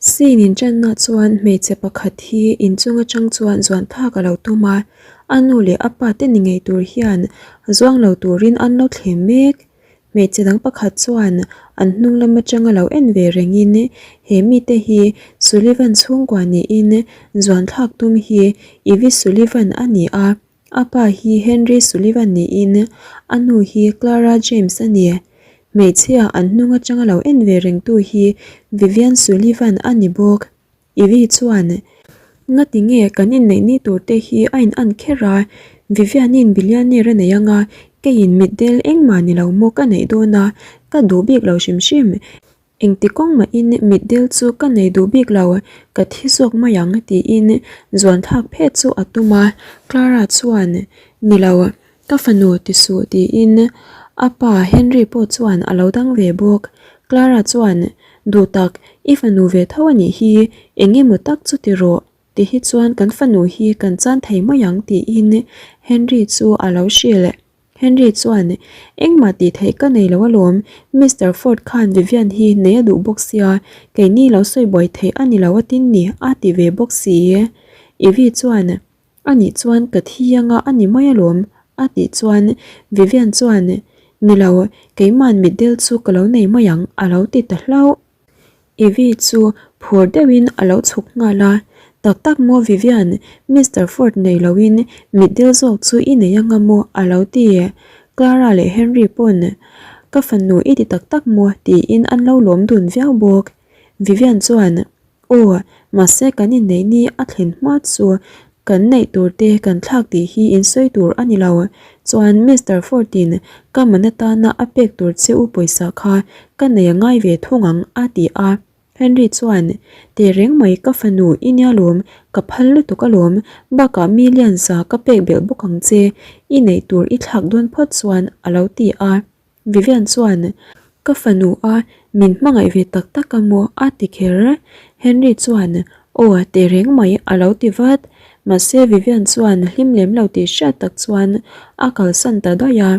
Scene inṭanna chuan hmeichhe pakhat hi inchung aṭang chuan zuan thlak a lo tum a, a nu leh a pa te ni ngei tur hian zuang lo turin an lo thlem mek. Hmeichhe dang pakhat chuan an hnung lam aṭanga lo en ve rengin he mite hi Sullivan chhungkua niin zuan thlak tum hi Evie Sullivan a ni a, A pa hi Henry Sullivan niin a nu hi Clara James a ni. Hmeichhia an hnung atanga lo en ve rengtu hi Vivian Sullivan a ni bawk. Ivy chuan, Ngati nge kan inneih ni tur te hi a in an kher a, Vivian-in billionaire a nei anga keiin mitdel engmah ni lo maw ka neih dawn a, ka duh bik lo hrim hrim. Engti kawng mahin mitdel chu ka nei duh bik lo, ka thi zawk mai ang tiin zuan thlak phet chu a tum a, Clara chuan Ni lo, ka fanu ti suh tiin a pa Henry pawh chuan a lo dang ve bawk. Clara chuan Duh tak, i fanu ve tho a nih hi, eng emaw tak chu ti rawh, ti hi chuan kan fanu hi kan chan thei mai ang tiin Henry chu a lo hrilh. Henry chuan, Engmah tih theih ka nei lo alawm, Mister Ford khan Vivian hi nei a duh bawk sia, keini lo sawi buai theih a ni lo a tin ni, a ti ve bawk si. Evie chuan, A nih chuan ka thi anga a ni mai alawm, a tih chuan Vivian chuan, Ni lo, keima'n mitdel chu ka lo nei mai ang, a lo ti ta hlauh. Evie chu phur deuhin a lo chhuk nghal a, Tak tak maw Vivian, Mister Ford nei loin mitdel zawk chu i nei anga maw a lo ti. Clara leh Henry pawn ka fanu i ti tak tak maw tiin an lo lawm dun viau bawk. Vivian chuan Aw, mahse kan inneih ni a thlen hma chu kan neih tur te kan thlak tih hi in sawi tur a ni lo. Chuan Mister Ford-in ka man atana a pek tur che u pawisa kha ka nei a ngai ve thung ang a ti a. Henry chuan, Tehreng mai ka fanu i nia lawm, ka phal lutuk alawm, bakah million za ka pek belh bawk ang che, i neih tur i thlak dawn phawt chuan a lo ti a. Vivian chuan, Ka fanu a, min hmangaih ve tak tak a maw? a ti kher. Henry chuan, Aw, tehreng mai, a lo ti vat. Mahse Vivian chuan hlim lem lo tih hriat tak chuan a kalsan ta daih a.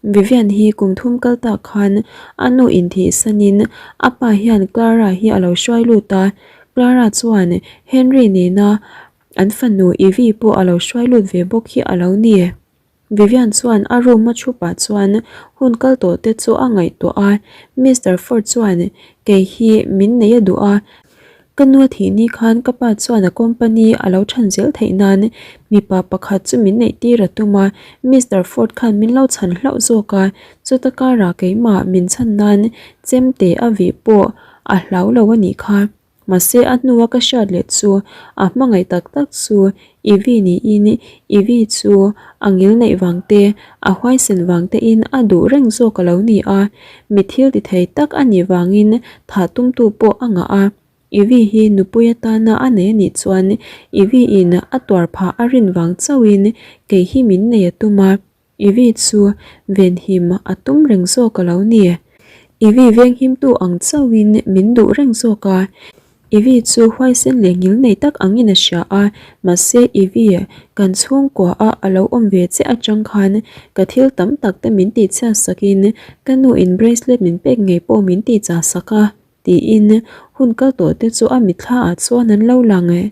Vivian hi kum thum kal tak khan a nu inthihsanin a pa hian Clara hi a lo hruai lut a. Clara chuan Henry nena an fanu Evie pawh a lo hruai lut ve bawk hi a lo ni. Vivian chuan a room a thu pah chuan hun kal tawh te chu a ngaihtuah a, Mister Ford chuan kei hi min nei a duh a, ka nu a thih ni khan ka pa chuan a company a lo chhan zel theih nan mipa pakhat chu min neih tir a tum a, Mister Ford khan min lo chhan hlauh zawk a, chuta karah keimah min chhan nan chemte a vih pawh a hlau lo a nih kha. Mahse a hnua ka hriat leh chu a hmangaih tak tak chu Evie niin Evie chu a ngil neih vang te, a huaisen vang te in a duh reng zawk a lo ni a, mi thil ti thei tak a nih vangin thah tumtu pawh a ngah a. Evie hi nupui atana a nei a nih chuan Evie in a tuar phah a rin vang chauhin kei hi min nei a tum a. Ivy chu venhim a tum reng zawk a lo ni. Ivy venghimtu ang chauhin min duh reng zawk a. Ivy chu huaisen leh ngil nei tak angin a hria a, mahse Ivy kan chhungkua a a lo awm ve che atang khan ka thil tam tak te min tihchhiat sakin ka nu in bracelet min pek ngei pawh min tihchah sak a. Tiin hun kal tawh te chu a mitthla ah chuan an lo lang e.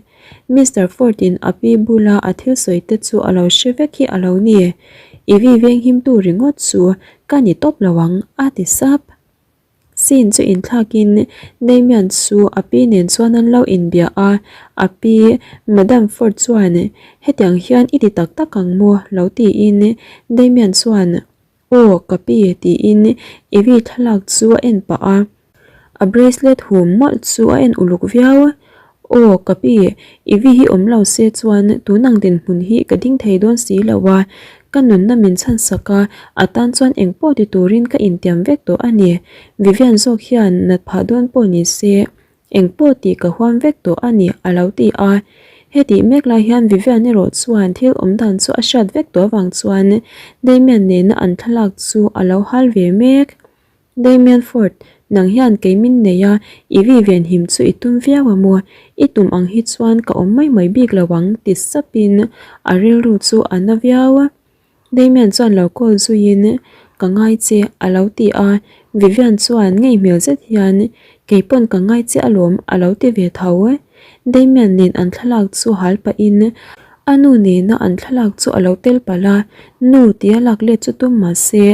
Mister Ford in a pi bula a thil sawi te chu a lo hre vek hi a lo ni. Ivy venghim tu ringawt chu ka ni tawp lo ang a ti sap. Scene chu inthlak in Damian chu a pi nen chuan an lo inbia a, a pi Madam Ford chuan hetiang hian i ti tak tak ang maw lo tiin Damian chuan Aw, ka pi tiin Evie thlalak chu a en pah a, a bracelet hum mawlh chu a en uluk viau. Aw, ka pi, Evie hi awm lo se chuan tun ang dinhmun hi ka ding thei dawn si lo a, ka nunna min chhan sak a, a tan chuan engpawh ti turin ka intiam vek tawh a ni. Vivian zawk hian nat phah dawn pawh ni se Eng pawh tih ka huam vek tawh a ni, a lo ti a. Hetih mek lai hian Vivian erawh chuan thil awm dan chu a hriat vek tawh avang chuan Damian nena an thlalak chu a lo hal ve mek. Damian Ford, nang hian kei min nei a, i vi venhim chu i tum viau a maw? I tum ang hi chuan ka awm mai mai bik lo ang, ti sapin a rilru chu a na viau a. Damian chuan lo call zuiin, Ka ngai che, a lo ti a. Vivian chuan ngei hmel zet hian, Kei pawn ka ngai che alawm a lo ti ve tho. Damian nen an thlalak chu hal pahin a nu nena an thlalak chu a lo tel palh a, nu tia lak let chu tum mah se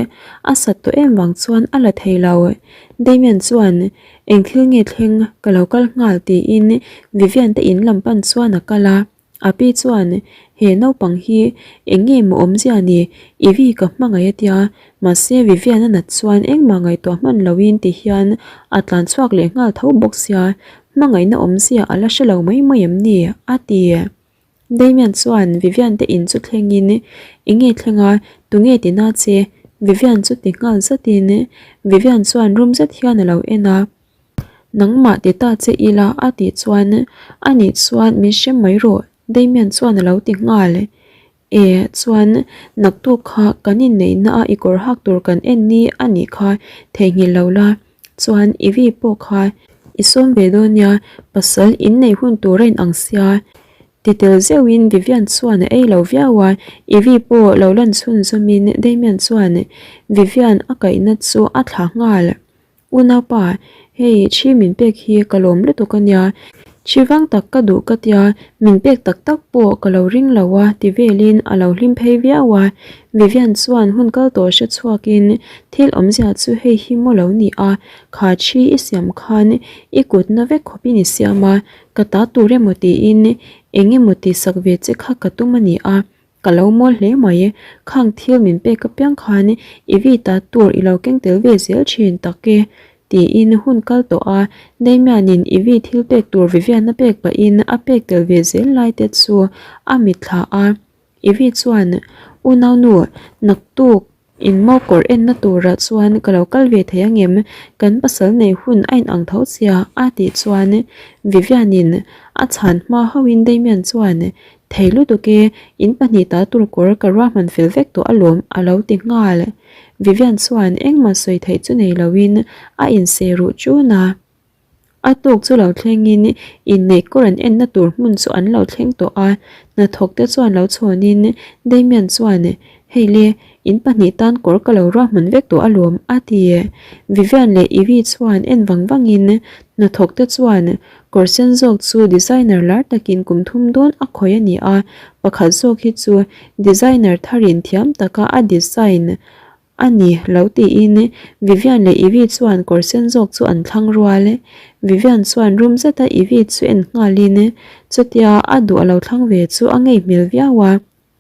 a sat tawh em vang chuan a la thei lo. Damian chuan eng thil nge thleng ka lo kal nghal tiin Vivian te in lam pan chuan a kal a. A pi chuan, He naupang hi eng nge maw awmzia ni? Ivy ka hmangaih a tia, mahse Vivian a nat chuan engmah ngaihtuah hman loin ti hian a tlan chhuak leh nghal tho bawk sia, hmangaihna awmzia a la hre lo mai mai em ni? a ti. Damian chuan Vivian te in chu thlengin, Eng nge thleng a? Tunge ti na che? Vivian chu ti nghal zatin Vivian chuan rum zet hian a lo en a. Nangmah ti ta che ila a tih chuan a nih chuan min hrem mai rawh Damian chuan a lo ti nghal. E chuan naktuk kha kan inneihna a i kawr hak tur kan en ni a nih kha theihnghilh lo la chuan Ivy pawh kha i sawm ve dawn nia pasal inneih hun tur a inang sia ti tel zeuhin Vivian chuan a ei lo viau a Ivy pawh lo lan chhunzawmin Damian chuan Vivian a kaihna chu a thlah nghal. Unaupa, hei thi min pek hi ka lawm lutuk a nia, thi vang tak ka duh ka tia, min pek tak tak pawh ka lo ring lo a ti velin a lo hlim phei viau a. Vivian chuan hun kal tawh hre chhuakin thil awmzia chu hei hi maw lo ni a, kha thi i siam khan i kutna vek khawpin i siam a, ka ta tur emaw tiin eng emaw tihsak ve che kha ka tum a ni a, Ka lo mawl hle mai, khang thil min pek apiang khan i vi ta tur i lo keng tel ve zel thin tak e, tiin hun kal tawh a, Damian-in i vi thil pek tur Vivian-a pek pahin a pek tel ve zel lai te chu a mitthla a, i vi chuan, Unaunu, naktuk In mo kawr enna turah chuan ka lo kal ve thei angem? Kan pasal nei hun a inang tho chia a tih chuan Vivian-in a chhan hma hauhin Damian chuan Thei lutuk e, in pahnih ta tur kawr ka ruahman fel vek tawh alawm a lo ti nghal. Vivian chuan engmah sawi theih chu nei loin a inseh ruh ṭun a. A tawk chu lo thlengin inneih kawr an enna tur hmun chu an lo thleng tawh a, hnathawk te chuan lo chhawnin Damian chuan, Hei le, in pahnih tan kawr ka lo ruahman vek tawh alawm, a ti. Vivian leh Ivy chuan en vang vangin hnathawk te chuan kawr sen zawk chu designer lar takin kum thum dawn a khawih a ni a, pakhat zawk hi chu designer tharin thiam taka a design A ni, lo tiin Vivian leh Ivy chuan kawr sen zawk chu an thlang rual. Vivian chuan rum zeta Ivy chu en nghalin chutia a duh a lo thlang ve chu a ngei hmel viau a.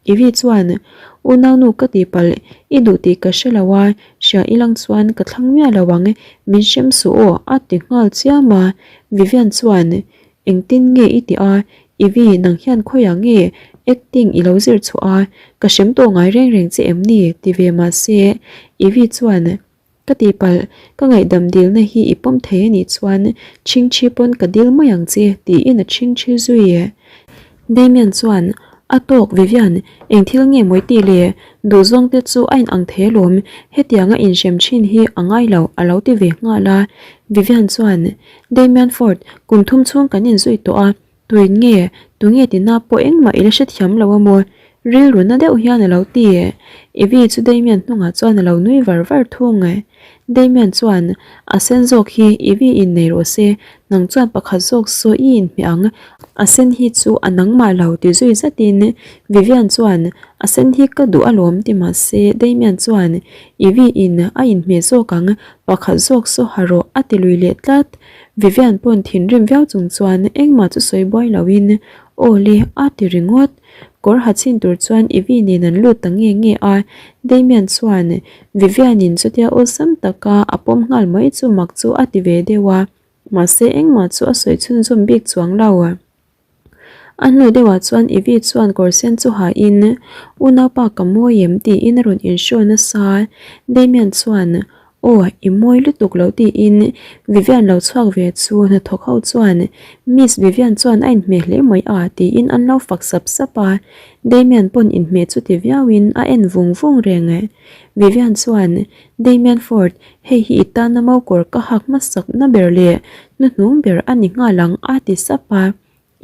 Ivy chuan, Unaunu ka tihpalh, i duh tih ka hre lo a, hria ilang chuan ka thlang miah lo ang, min hrem suh aw a ti nghal chiam a. Vivian chuan, Engtin nge i tih a? Ivy, nang hian khawiah nge acting i lo zir chhuah a? Ka hrem tawh ngai reng reng che em ni? ti ve mah se, Ivy chuan, Ka tihpalh, ka ngaihdam dilna hi i pawm thei a nih chuan chhingchhi pawn ka dil mai ang che, tiin a chhingchhi zui. Damian chuan, A tawk, Vivian, eng thil nge mawi tih le? Duhzawng te chu a inang thei alawm, hetianga inhrem thin hi a ngai lo, a lo ti ve nghal a. Vivian chuan, Damian Ford, kum thum chhung kan inzui tawh a, tuin nge, tunge tina pawh engmah i la hrethiam lo a maw? Rilru na deuh hian a lo ti. Evie chu Damian hnungah chuan a lo nui var var thung. Damian chuan, A sen zawk hi Evie in nei rawh se, nang chuan pakhat zawk saw i inhmeh ang, a sen hi chu a nangmah lo ti zui zatin Vivian chuan, A sen hi ka duh alawm ti mah se Damian chuan, Evie in a inhmeh zawk ang, Pakhat zawk saw ha rawh a ti lui leh tlat. Vivian pawn thinrim viau chung chuan engmah chu sawi buai loin Aw le a ti ringawt. Kawr ha chhin tur chuan Ivy nen an lut ta nge nge a, Damian chuan Vivian in chutia awlsam taka a pawm nghal mai chu mak chu a ti ve deuh a, mahse engmah chu a sawi chhunzawm bik chuang lo. A hnu deuhah chuan Ivy chuan kawr sen chu hain, Unaupa ka mawi em? tiin a rawn inhraw nasa. Damian chuan, Aw, i mawi lutuk lo tiin Vivian lo chhuak ve chu hnathawk ho chuan, Miss Vivian chuan a inhmeh hle mai a tiin an lo fak sap sap a. Damian pawn inhmeh chu ti viauin a en vung vung reng. Vivian chuan, Damian Ford, hei hi i tana mo kawr ka hak hmasak na ber leh hnuhnung ber a ni nghal ang a ti sap a.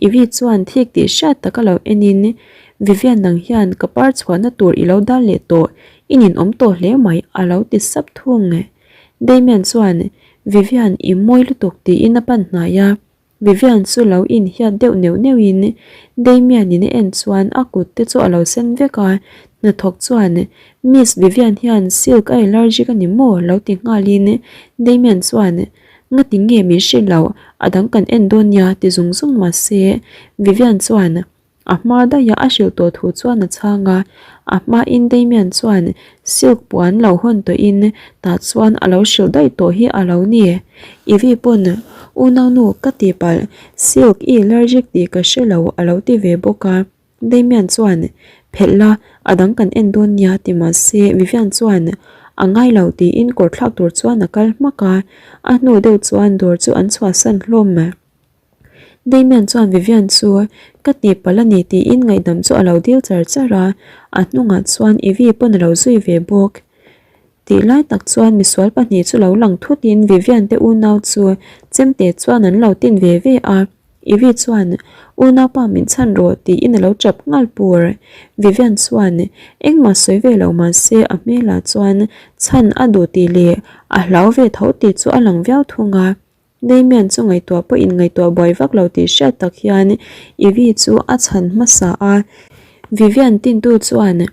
Ivy chuan thik tih hriat taka lo enin, Vivian nang hian ka par chhuahna tur i lo dal leh tawh, i ninawm tawh hle mai a lo ti sap thung. Damian chuan, Vivian i mawi lutuk tiin a pan hnai a. Vivian chu lo inhiat deuh neuh neuhin Damian in a en chuan a kut te chu a lo sen vek a, hnathawk chuan Miss Vivian hian silk a allergic a ni maw? lo ti nghalin Damian chuan Ngati nge min hrilh loh, a dang kan en dawn nia ti zung zung mahse Vivian chuan A hma daihah a hrilh tawh thu chuan a chhang a, a hmain Damian chuan silk puan lo hawn tawhin tah chuan a lo hrilh daih tawh hi a lo ni. Ivy pawn, Unaunu, ka ti palh, silk i allergic tih ka hre lo a lo ti ve bawk a. Damian chuan, Phelh la, a dang kan en dawn nia ti mah se Vivian chuan, A ngai lo tiin kawr thlak tur chuan a kal hmak a, a hnu deuh chuan dawr chu an chhuahsan hlawm. Damian chuan Vivian chu ka tihpalh a ni tiin ngaihdam chu a lo dil char char a, a hnungah chuan Ivy pawn a lo zui ve bawk. Tih lai tak chuan misual pahnih chu lo lang thutin Vivian te unau chu chemte chuan an lo tin ve ve a, Ivy chuan Unaupa min chhan rawh tiin a lo tap nghal pur. Vivian chuan engmah sawi ve lo mahse a hmelah chuan chhan a duh tih leh a hlau ve tho tih chu a lang viau thung a. Damian chu ngaihtuah pawhin ngaihtuah buai vak lo tih hriat tak hian Ivy chu a chhan hmasa a. Vivian tintu chuan,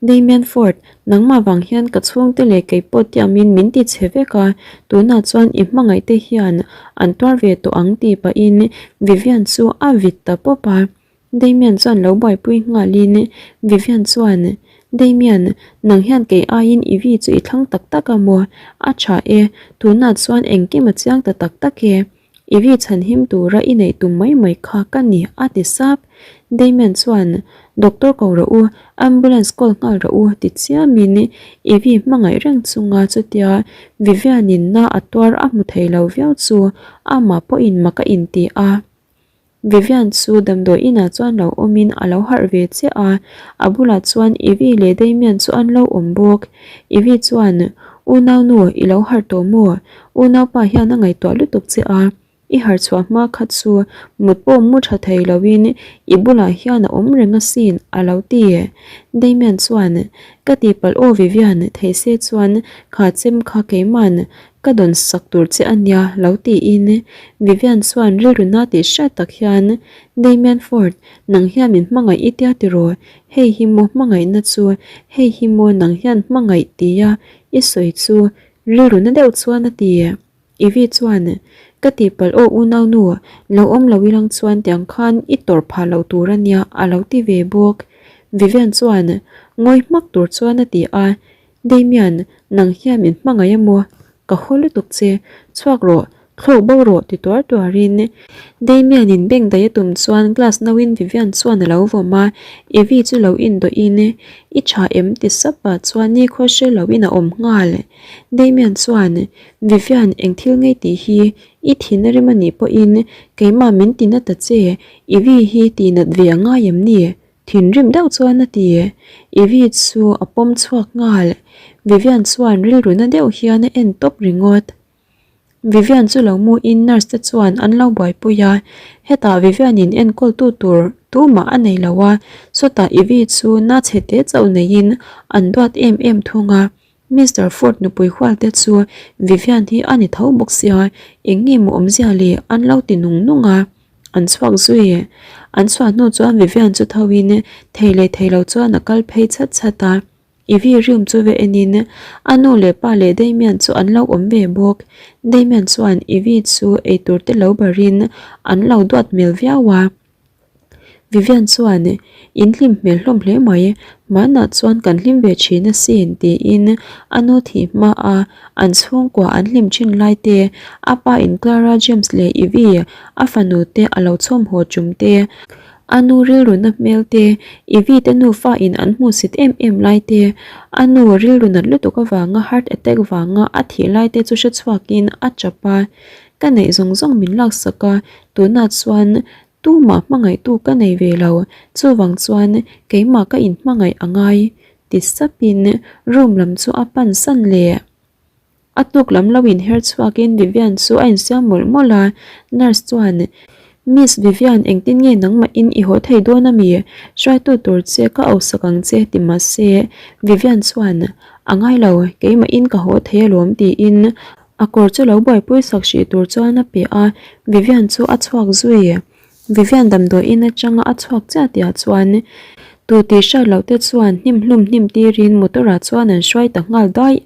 Damian Ford, nangmah vang hian ka chhungte leh kei pawh tiamin min ti chhe vek a, tunah chuan i hmangaihte hian an tuar ve tawh ang tih pahin Vivian chu a vit ta pawp a. Damian chuan lo buaipui nghalin Vivian chuan, Damian, nang hian kei aiin Ivy chu i thlang tak tak a maw? A tha e, tunah chuan engkim a chiang ta tak tak e. Ivy chhanhim tura i neih tum mai mai kha ka ni, a ti sap. Damian chuan, Doctor ko rawh u, ambulance call nghal rawh u, ti chiamin Ivy hmangaih reng chunga chutia Vivian-in na a tuar a hmu thei lo viau chu amah pawhin mak a inti a. Vivian chu damdawi inah chuan lo awmin a lo harh ve chiah a, a bulah chuan Ivy leh Damian chu an lo awm bawk. Ivy chuan, Unaunu, i lo harh tawh maw? Unaupa hian a ngaihtuah lutuk che a, i harh chhuah hma kha chu mut pawh mu tha thei loin i bulah hian a awm reng asin, a lo ti. Damian chuan, Ka tihpalh aw Vivian, theih se chuan kha chem kha keima'n Ka dawn sak tur che a nia lo tiin Vivian chuan rilru na tih hriat tak hian Damian Ford, nang hian min hmangaih i tia tiraw? Hei hi maw hmangaihna chu, hei hi maw nang hian hmangaih tia i sawi chu rilru na deuh chuan a ti. Ivy chuan Ka tihpalh aw unaunu, lo awm lo ilang chuan tiang khan i tawrh phah loh tur a nia a lo ti ve bawk. Vivian chuan ngawi hmak tur chuan a ti a, Damian, nang hian min hmangaih a maw? Ka haw lutuk che, chhuak rawh, thlawk bo rawh ti tuar tuarin Damian-in bank daih a tum chuan glass nauin Vivian chuan a lo vawm a, Evie chu lo indawhin I tha em? ti sap pah chuan nikhua hre loin a awm nghal. Damian chuan, Vivian, eng thil ngei tih hi i thin a rem a nih pawhin keimah min ti na ta che, Evie hi tihnat ve a ngai em ni? Thinrim deuh chuan a ti. Ivy chu a pawm chhuak nghal. Vivian chuan rilru na deuh hian a en tawp ringawt. Vivian chu lo mu in nurse te chuan an lo buaipui a, hetah Vivian in enkawl tu tur tumah a nei lo a, sawtah Ivy chu na chhe te chauh neiin an duat em em thung a. Mister Ford nupui hual te chu Vivian hi a ni tho bawk sia, eng nge maw awmzia le an lo ti nung nung a. An chhuak zui. An chhuah hnu chuan Vivian chu tho in thei leh thei lo chuan a kal phei chhat chhat a. Ivy room chu ve en in a nu leh pa leh Damian chu an lo awm ve bawk. Damian chuan Ivy chu eitur te lo bar in an lo duat hmel viau a. Vivian chuan, In hlim hmel hlawm hle mai, hmanah chuan kan hlim ve thin asin tiin a nu thih hmaa an chhungkua an hlim thin lai te, a pa in Clara James leh Ivy a fanu te a lo chhawm haw tum te, a nu rilru na hmel te, Ivy te nufa in an hmuhsit em em lai te, a nu rilru nat lutuk avanga heart attack vanga a thih lai te chu hrechhuakin a tap a, Ka neih zawng zawng min laksak a, tunah chuan tumah hmangaihtu ka nei ve lo, chuvang chuan keimah ka inhmangaih a ngai ti sapin room lam chu a pan san leh. A tuk lam lo inher chhuakin Vivian chu a insiam mawlh mawlh a, nurse chuan Miss Vivian engtin nge nangmahin i haw thei dawn a mi? Hruaitu tur che ka ausak ang che ti mahse Vivian chuan a ngai lo, keimahin ka haw thei alawm tiin. A kawr chu lo buaipui sak hrih tur chuan a pe a, Vivian chu a chhuak zui. Vivian damdawiin atanga a chhuak chiah tihah chuan tu tih hriat loh te chuan hnim hlum hnim tirin motor ah chuan an hruai ta nghal daih.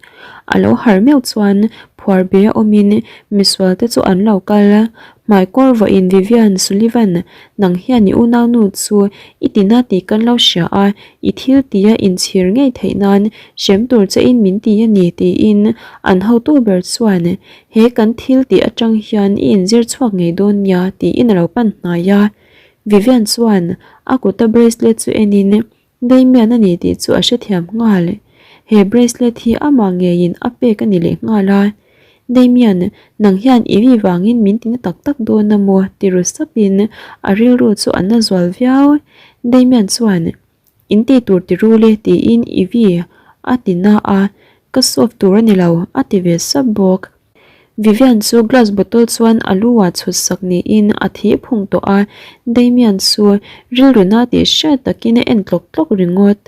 A lo harh meuh chuan phuar be a awmin misual te chu an lo kal a, hmaikawr vawiin Vivian Sullivan nang hian i unaunu chu i tina tih kan lo hria a, i thil tia inchhir ngei theih nan hrem tur che in min ti a ni tiin an hotu ber chuan He kan thil tih atang hian i inzir chhuak ngei dawn nia tiin a lo pan hnai a. Vivian chuan a kuta bracelet chu enin Damian a ni tih chu a hrethiam nghal. He bracelet hi amah ngeiin a pek a ni leh nghal a. Damian, nang hian i vi vangin min tina tak tak dawn a maw? ti ru sapin a rilru chu a na zual viau. Damian chuan In tih tur ti rul e tiin i vi a ti na a, ka solve tur a ni lo a ti ve sap bawk. Vivian chu glass bottle chuan a lu ah chhut sak niin a thi phung tawh a, Damian chu rilru na tih hriat takin a en tlawk tlawk ringawt.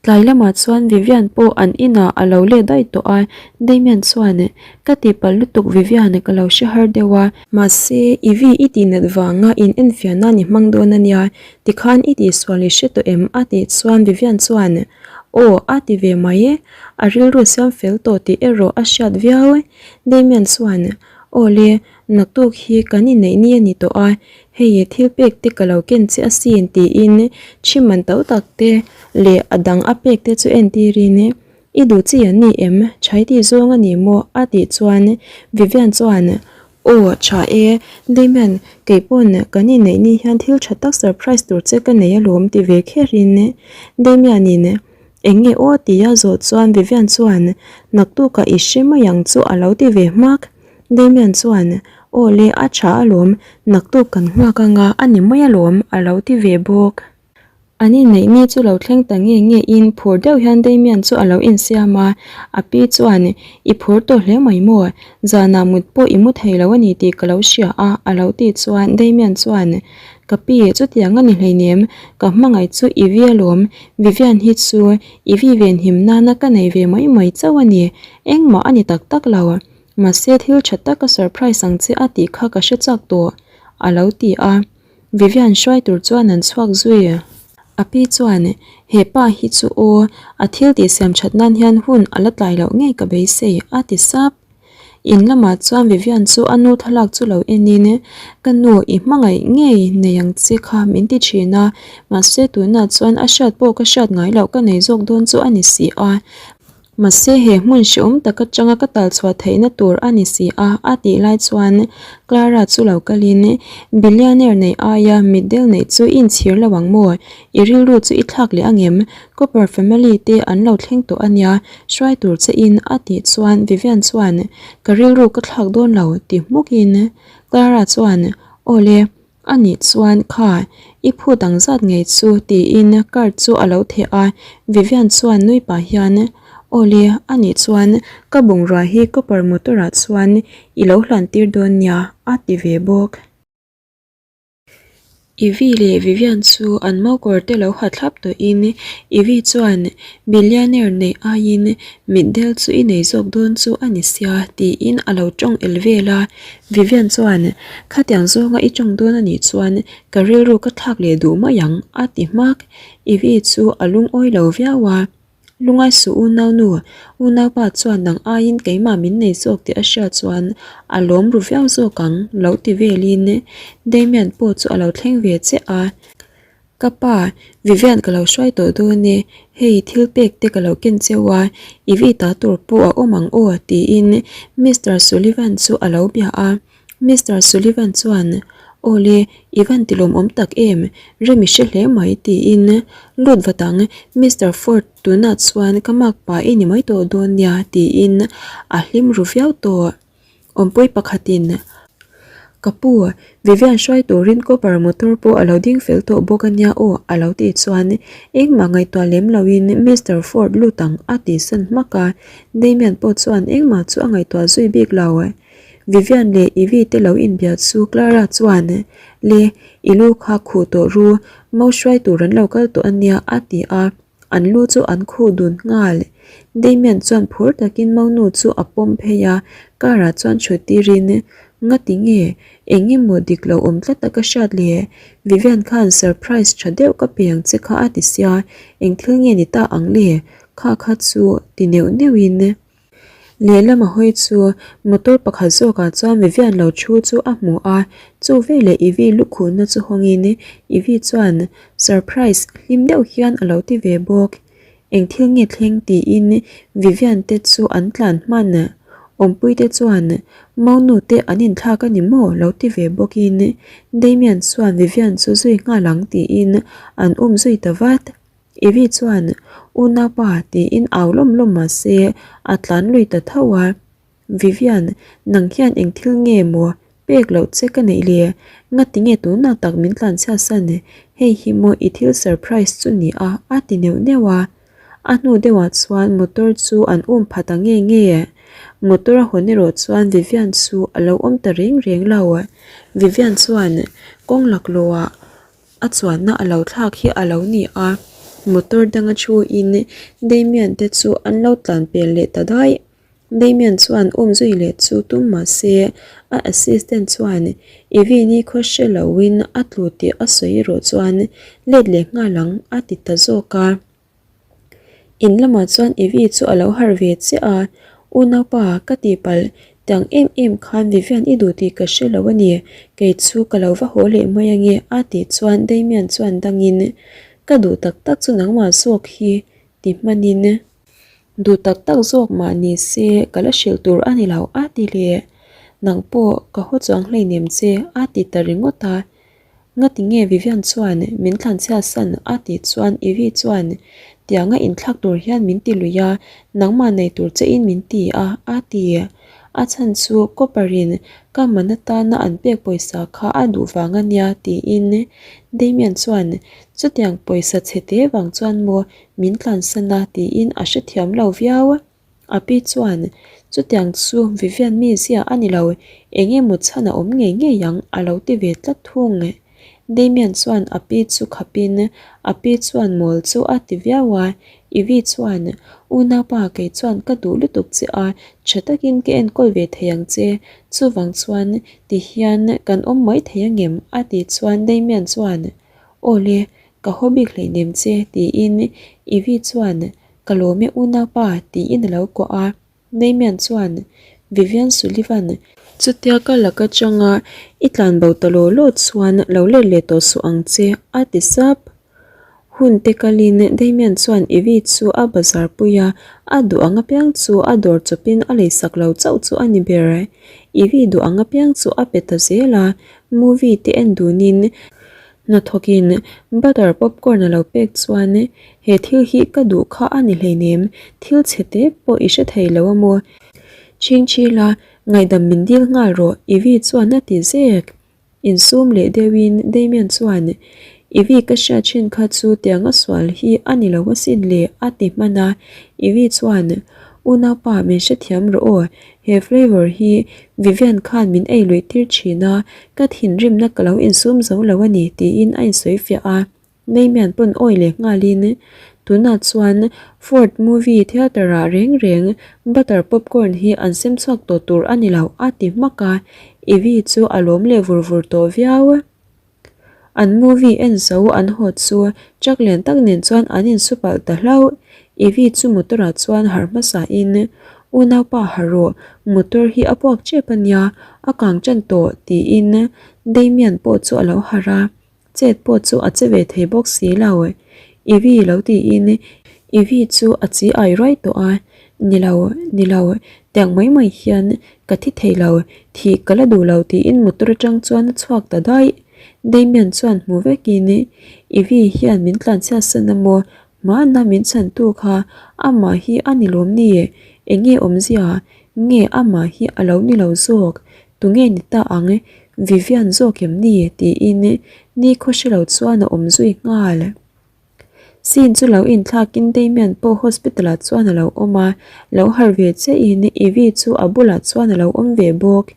Tlai lamah chuan Vivian pawh an inah a lo let daih tawh a, Damian chuan ka tihpalh lutuk Vivian ka lo hre har deuh a, mahse i vi i tihnat vanga in enfiah nan i hmang dawn a nia Tikhan i tihsual i hre tawh em? a tih chuan Vivian chuan, Aw, a ti ve mai e. A rilru siam fel tawh tih erawh a hriat viau e. Damian chuan, Aw le, naktuk hi kan inneih ni a ni tawh a, hei thil pek te ka lo ken che asin tiin thi man to tak te leh a dang a pek te chu entirin I duh chi an ni em? Chhai tih zawng a ni maw? a tih chuan Vivian chuan, Aw, tha e. Damian, kei pawn kan inneih ni hian thil tha tak surprise tur che ka nei alawm ti ve kherin Damian-in eng nge aw tia zawh chuan Vivian chuan naktukah i hre mai ang chu a lo ti ve hmak. Damian chuan Aw le, a tha alawm, naktuk kan nghak anga a ni mai alawm a lo ti ve bawk. An inneih ni chu lo thleng ta nge nge in phur deuh hian Damian chu a lo insiam a, a pi chuan I phur tawh hle mai maw? Zanah mut pawh i mu thei lo a ni tih ka lo hria a a lo tih chuan Damian chuan Ka pi, chutiang a ni hleinem, ka hmangaih chu i vi alawm, Vivian hi chu i vi venhim nana ka nei ve mai mai chauh a ni, engmah a ni tak tak lo, mahse thil tha tak ka surprise ang che a tih kha ka hre chak tawh a lo ti a. Vivian hruai tur chuan an chhuak zui. A pi chuan, He pa hi chu aw, a thil tih siam that nan hian hun a la tlai loh ngei ka beisei, a ti sap. In lamah chuan Vivian chu a nu thlalak chu lo enin, Ka nu, i hmangaih ngei nei ang che kha min ti thin a, mahse tunah chuan a hriat pawh ka hriat ngai loh ka nei zawk dawn chu a ni si a. Mahse he hmun hrehawm tak atanga ka tal chhuah theihna tur a ni si a, a tih lai chuan Clara chu lo kalin, Billionaire neih aia mitdel neih chu i inchhir lo ang maw? I rilru chu i thlak leh angem? Cooper family te an lo thleng tawh a nia, hruai tur che in, a tih chuan Vivian chuan, Ka rilru ka thlak dawn lo, ti hmukin Clara chuan, Aw le, A nih chuan kha, i phut ang zat ngei chu tiin card chu a lo theh a, Vivian chuan nui pah hian, Aw le, a nih chuan ka bungrua hi copper motor ah chuan i lo hlan tir dawn nia a ti ve bawk. Ivy leh Vivian chu an mokawr te lo ha thlap tawhin Ivy chuan Billionaire neih aiin mitdel chu i nei zawk dawn chu a ni sia tiin a lo tawng el vel a, Vivian chuan, Khatiang zawnga i tawng dawn a nih chuan ka rilru ka thlak leh duh mai ang, a ti hmak. Ivy chu a lungawi lo viau a. Lungai suh unaunu, unaupa chuan nang aiin keimah min nei zawk tih a hriat chuan a lawm ru viau zawk ang, lo ti velin Damian pawh chu a lo thleng ve chiah a. Ka pa, Vivian ka lo hruai tawh dawn e, hei thil pek te ka lo ken cheu a, i vi ta tur pawh a awm ang aw tiin Mister Sullivan chu a lo bia a. Mister Sullivan chuan, Aw le, i van ti lawmawm tak em, rem i hre hle mai tiin lut vat ang, Mister Ford tunah chuan ka makpa i ni mai tawh dawn nia tiin a hlim ru viau tawh. Awmpui pakhatin, Ka pu, Vivian hruai turin copper motor pawh a lo ding fel tawh bawk a nia aw a lo tih chuan engmah ngaihtuah lem loin Mister Ford lut ang a tih san hmak a, Damian pawh chuan engmah chu a ngaihtuah zui bik lo. Vivian leh Ivy te lo inbia chu Clara chuan, Le, i lu kha khuh tawh ru, mo hruai tur an lo kal tawh a nia a ti a. An lu chu an khuh dun nghal. Damian chuan phur takin Monu chu a pawm phei a, Car ah chuan thut tirin, Ngati nge? Eng emaw dik lo awm tlat a ka hriat le? Vivian khan surprise tha deuh ka pe ang che kha a ti sia, eng thil nge ni ta ang le? Kha kha chu ti neuh neuhin. Lehlam a hawi chu motor pakhat zawkah chuan Vivian lo thu chu a hmu a, chu veleh Ivy lukhuhna chu hawngin Ivy chuan surprise hlim deuh hian a lo ti ve bawk. Eng thil nge thleng tiin Vivian te chu an tlan hman. Awmpui te chuan Maunu te an inthlak a ni maw lo ti ve bawkin Damian chuan Vivian chu zui nghal ang tiin an um zui ta vat. Ivy chuan Unaupa tiin au lawm lawm mah se a tlan lui ta tho a. Vivian, nang hian eng thil nge maw pek loh che ka neih le? Ngati nge tunah tak min tlanchhiat san? Hei hi maw i thil surprise chu ni a? a ti neuh neuh a. A hnu deuhah chuan motor chu an um pha ta nge nge. Motor a hawn erawh chuan Vivian chu a lo awm ta reng reng lo. Vivian chuan kawng laklawhah a chuanna a lo thlak hi a lo ni a, motor danga thuin Damian te chu an lo tlan pel leh ta daih. Damian chuan um zui leh chu tum mah se a assistant chuan Ivy ni khaw hre loin a tlu tih a sawi erawh chuan let leh nghal ang a ti ta zawk a. In lamah chuan Ivy chu a lo harh ve chiah a, Unaupa ka tihpalh tiang em em khan Vivian i duh tih ka hre lo a ni, kei chu ka lo va haw leh mai ange a tih chuan Damian chuan dangin Ka duh tak tak chu nangmah zawk hi ti hmanin. Duh tak tak zawk mah ni se ka la hrilh tur a ni lo a ti leh. Nang pawh ka haw chuang hleinem che a ti ta ringawt a. Ngati nge Vivian chuan min thlanchhiat san a tih chuan Ivy chuan tianga inthlak tur hian min ti lui a, nangmah nei tur che in min ti a a ti. A chhan chu Copper in ka man atana an pek pawisa kha a duh vang a nia tiin Damian chuan chutiang pawisa chhe te vang chuan maw Min tlansan a tiin a hrethiam lo viau. A pi chuan, Chutiang chu Vivian mizia a ni lo, eng emaw chhan a awm ngei ngei ang a lo ti ve tlat thung. Damian chuan a pi chu khapin a pi chuan mawl chu a ti viau a. Ivy chuan, Unaupa kei chuan ka duh lutuk che a, tha takin ka enkawl ve thei ang che, chuvang chuan tihian kan awm mai thei angem? a tih chuan Damian chuan, Aw le, Ka haw bik hleinem che tiin Ivy chuan ka lawm e unaupa tiin a lo kuah a. Damian chuan Vivian Sullivan chutia ka lak atanga i tlan bo ta law law chuan lo let leh tawh suh ang che a ti sap. Hun te kalin Damian chuan Ivy chu a bazar pui a, a duh ang apiang chu a dawr chawpin a leisak lo chauh chu a ni ber. Ivy duh ang apiang chu a pe ta zel a, movie te en dunin Hnathawkin butter popcorn a lo pek chuan he thil hi ka duh kha a ni hleinem, thil chhe te pawh i hre thei lo a maw? Chhingchhila ngaihdam min dil nghal rawh Ivy chuan a ti zek. Insum leh deuhin Damian chuan Ivy ka hriat thin kha chu tiang a sual hi a ni lo asin le a ti hman a, Ivy chuan Unaupa min hrethiam rawh aw, He flavour hi Vivian khan min ei luih tir thin a, ka thinrimna ka lo insum zo lo a ni tiin a insawi fiah a. Damian pawn awi leh nghalin, Tunah chuan Ford movie theatre ah reng reng butter popcorn hi an sem chhuak tawh tur a ni lo a ti hmak a, Ivy chu a lawm leh vur vur tawh viau. An movie en zo an haw chu truck lian tak nen chuan an insu palh ta hlauh. Ivy chu motor ah chuan harh hmasa in, Unaupa harh rawh, motor hi a puak tep a nia, a kang tan tawh tiin Damian pawh chu a lo harh a, chet pawh chu a che ve thei bawk si lo. Ivy lo tiin Ivy chu a chi ai ruai tawh a, Ni lo, ni lo, tiang mai mai hian ka thi thei lo, thih ka la duh lo tiin motor atang chuan a chhuak ta daih. Damian chuan hmu vekin Ivy hian min tlanchhiat san a maw? Hmana min chhantu kha amah hi a ni lawm ni? Enge awmzia? Nge amah hi a lo ni lo zawk? Tunge ni ta ang? Vivian zawk em ni? tiin nikhaw hre lo chuan a awm zui nghal. Scene chu lo inthlakin Damian pawh hospital ah chuan a lo awm a, lo harh ve chiahin Ivy chu a bulah chuan a lo awm ve bawk.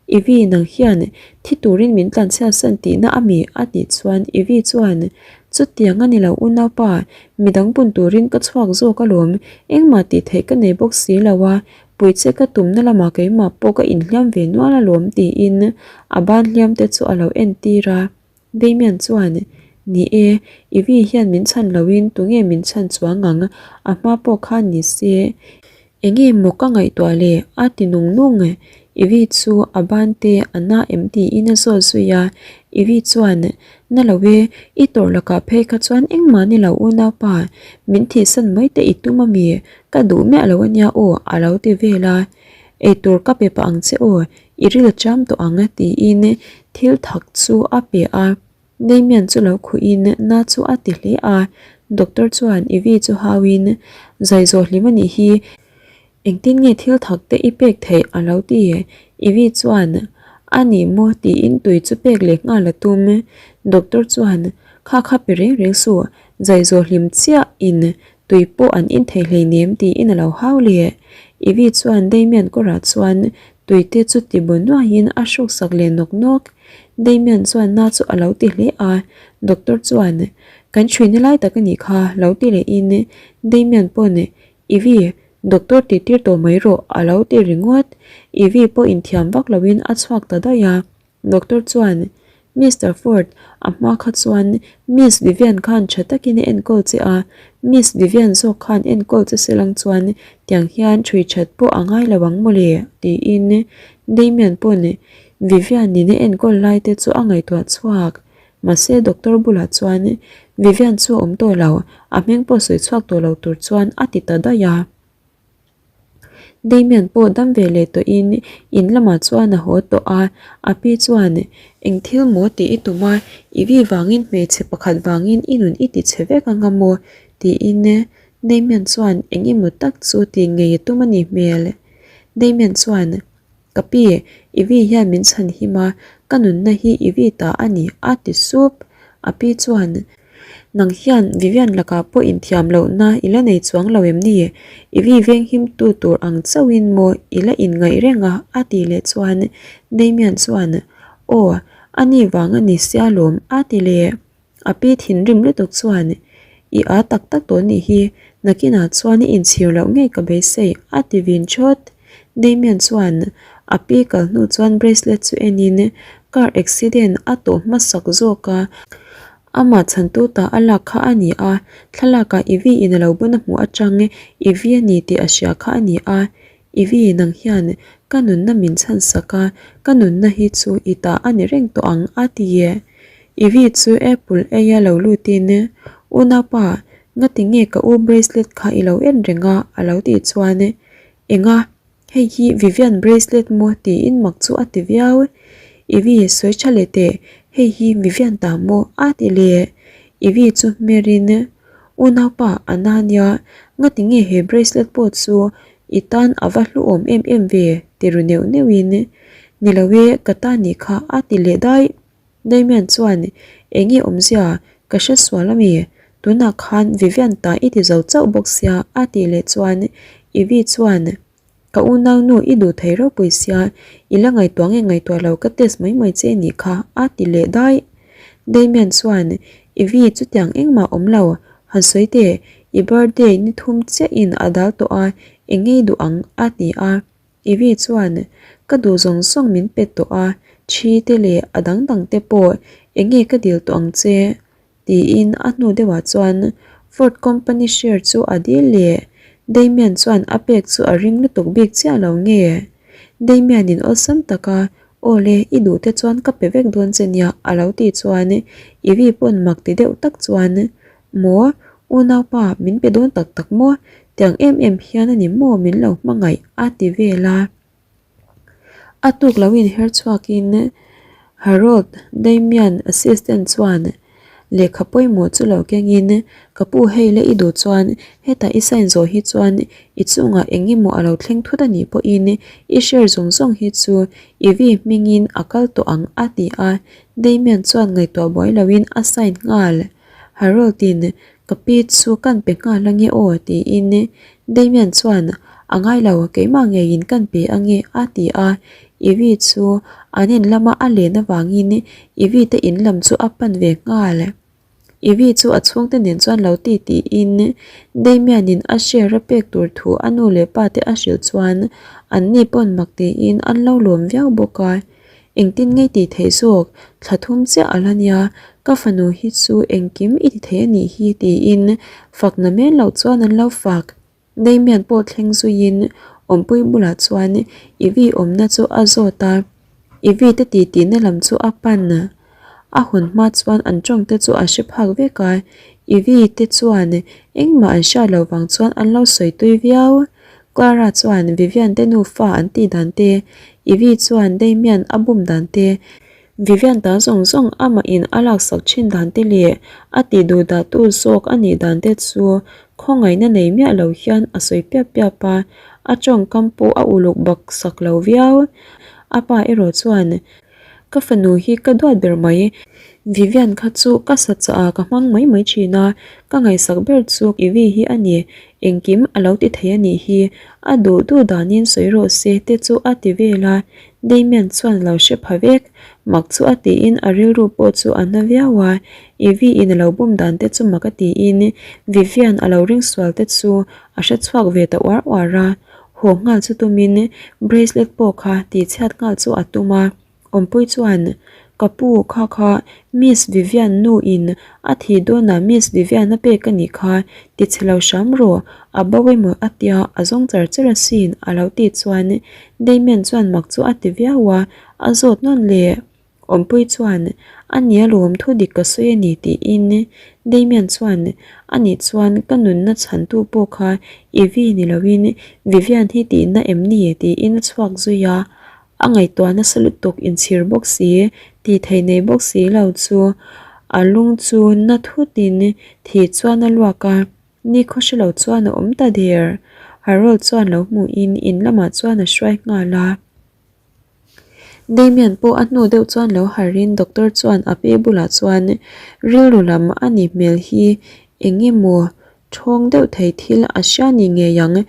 Ivy nang hian thi turin min tlanchhiat san tihna a mi? a tih chuan Ivy chuan Chutiang a ni lo unaupa, midang bun turin ka chhuak zawk alawm, engmah tih theih ka nei bawk si lo a. Pui che ka tumna lamah keimah pawh ka inhliam ve nual alawm tiin a ban hliam te chu a lo entir a. Damian chuan, Ni e, Ivy hian min chhan loin tunge min chhan chuang ang, a hma pawh khan ni se. Enge maw ka ngaihtuah le? a ti nung nung. Ivy chu a ban te a na em tiin a zawt zui a. Ivy chuan, Na lo e, i tawrh lakah phei kha chuan engmah ni lo unaupa, min thihsan mai te i tum ami? Ka duh miah lo ania aw a lo ti vel a. Eitur ka pe pah ang che aw, i ril cham tawh ang tiin thil thak chu a pe a. Damian chu lo khuhin na chu a ti hle a, doctor chuan Ivy chu hauin zai zawh hlim a nih hi, engtin nge thil thak te i pek theih a lo ti. Ivy chuan a ni maw tiin tui chu pek leh nghal a tum. Doctor chuan kha kha pe reng reng suh, zai zawh hlim chiah in tui pawh an in thei hleinem tiin a lo hau leh. Ivy chuan Damian kawrah chuan tui te chu ti bu nuaiin a hruksak leh nawk nawk. Damian chuan na chu a lo ti hle a, doctor chuan, Kan ṭhuina lai tak a nih kha, lo ti lehin Damian pawn, Ivy, doctor tih tir tawh mai rawh, a lo ti ringawt. Ivy pawh inthiam vak loin a chhuak ta daih a. Doctor chuan, Mister Ford, a hma kha chuan Miss Vivian khan tha takin a enkawl che a, Miss Vivian zawk khan enkawl che se lang chuan tiang hian ṭhui ṭhat pawh a ngai lo ang mawle, tiin Damian pawn Vivian in a enkawl lai te chu a ngaihtuah chhuak. Mahse doctor bulah chuan Vivian chu a awm tawh lo, a hming pawh sawi chhuak tawh lo tur chuan a ti ta daih a. Damian pawh dam ve leh tawhin in lamah chuan a haw tawh a, a pi chuan eng thil maw tih i tum a, i vi vangin hmeichhe pakhat vangin i nun i ti chhe vek anga maw? tiin Damian chuan eng emaw tak chu tih ngei a tum a nih hmel. Damian chuan Ka pi, Ivy hian min chhan him a, ka nunna hi Ivy ta a ni, a ti sup. A pi chuan, Nang hian Vivian lakah pawh inthiam lohna i la nei chuang lo em ni? Ivy venghim tu tur ang chauhin maw i la inngaih reng a? a tih leh chuan Damian chuan, Aw, a ni vang a ni sia lawm, a ti leh. A pi thinrim lutuk chuan, I â tak tak tawh nih hi, nakinah chuan i inchhir loh ngei ka beisei, a ti vin thawt. Damian chuan a pi kal hnu chuan bracelet chu enin car accident a tawh hmasak zawk a, amah chhantu ta a lak kha a ni a, thlalakah Ivy in a lo bun a hmuh atang Ivy a ni tih a hria kha a ni a, Ivy, nang hian ka nunna min chhan sak a, ka nunna hi chu i ta a ni reng tawh ang, a ti e. Ivy chu apple ei a lo lutin, Unaupa, ngati nge ka u bracelet kha i lo en reng a? a lo tih chuan, Enga, hei hi Vivian bracelet maw? tiin mak chu a ti viau. Ivy, sawi tha leh teh, hei hi Vivian ta maw? a ti leh. Ivy chu hmerin, Unaupa, a na nia, ngati nge he bracelet pawh chu I tan a va hluawm em em ve, ti ru neuh neuhin, Ni lo e, ka ta nih kha a ti leh daih. Damian chuan, Eng nge awmzia, ka hre sual ami? Tunah khan Vivian ta i ti zo chauh bawk sia a tih leh chuan Ivy chuan, Ka unaunu i duh thei ropui sia, i la ngaihtuah nge ngaihtuah lo ka test mai mai che nih kha a ti leh daih. Damian chuan, Ivy chutiang engmah awm lo, Han sawi teh, i birthday ni thum chiahin a dal tawh a, eng ngei duh ang a ti a. Ivy chuan, Ka duh zawng zawng min pe tawh a, thi te leh a dang dang te pawh eng nge ka dil tawh ang che? tiin a hnu deuhah chuan Ford company share chu a dil leh. Damian chuan a pek chu a ring lutuk bik chiah lo nge? Damian-in awlsam taka Aw le, i duh te chuan ka pe vek dawn che nia a lo tih chuan Ivy pawn mak ti deuh tak chuan Maw, unaupa min pe dawn tak tak maw? Tiang em em hian a ni maw min lo hmangaih a ti vel a. A tuk lo inher chhuakin Harold Damian assistant chuan Lehkha pawimawh chu lo kengin, Ka pu hei le i duh chuan hetah i sign zawh hi chuan i chungah eng emaw a lo thleng thut a nih pawhin i share zawng zawng hi chu i vi hmingin a kal tawh ang a ti a, Damian chuan ngaihtuah buai loin a sign nghal. Harold-in Ka pi chu kan pe nghal ange aw tiin Damian chuan A ngai lo, keimah ngeiin kan pe ange a ti a, Ivy chu an in lama a len avangin Ivy te in lam chu a pan ve nghal. Ivy chu a chhungte nen chuan lo ti tiin Damian in a share a pek tur thu a nu leh pa te a hrilh chuan an ni pawn mak tiin an lo lawm viau bawk a. Engtin ngei tih theih zawk, thla thum chiah a la nia, ka fanu hi chu engkim i ti thei a nih hi tiin fakna men loh chuan an lo fak. Damian pawh thleng zuiin awmpui bulah chuan Ivy awmna chu a zawt a, Ivy te titihna lam chu a pan. A hawn hma chuan an tawng te chu a hre phak vek a, Ivy te chuan engmah an hriat loh vang chuan an lo sawi tui viau. Clara chuan Vivian te nufa an tih dan te, Ivy chuan Damian a bum dan te, Vivian ta zawng zawng amah in a laksak thin dan te leh a tih duh dah tu zawk a nih dan te chu khawngaihna nei miah lo hian a sawi piap piap a, a tawngkam pawh a uluk bak sak lo viau. A pa erawh chuan, Ka fanu hi ka duat ber mai. Vivian kha chu ka sa chah a ka hmang mai mai thin a, ka ngaihsak ber chu Ivy hi a ni. Engkim a lo ti thei a nih hi, a duh duh danin sawi rawh se te chu a ti vel a, Damian chuan lo hre pha vek. Mak chu a tiin a rilru pawh chu a na viau a, Ivy in a lo bum dan te chu mak a tiin Vivian a lo ring sual te chu a hre chhuak ve ta uar uar a, haw nghal chu tumin bracelet pawh kha tihchhiat nghal chu a tum a. Awmpui chuan, Ka pu, kha kha Miss Vivian nu in a thih dawnah Miss Vivian a pek a nih kha, ti chhe lo hram rawh, a bo emaw a tia a zawng char char asin a lo tih chuan Damian chuan mak chu a ti viau a, a zawt nawn leh. Awmpui chuan, A nia lawm thu dik ka sawi a ni tiin Damian chuan, A nih chuan ka nunna chhantu pawh kha Ivy ni loin Vivian hi tihna em ni? tiin a chhuak zui a. A ngaihtuah nasa lutuk inchhir bawk si, tih theih nei bawk si lo chu a lung chu na thutin thih chuan a luak a, nikhaw hre lo chuan a awm ta der. Harold chuan lo hmuhin in lamah chuan a hruai nghal a. Damian pawh a hnu deuh chuan lo harhin doctor chuan a pi bulah chuan rilru lam a nih hmel hi eng emaw Thawng deuh thei thil a hria ni ngei ang.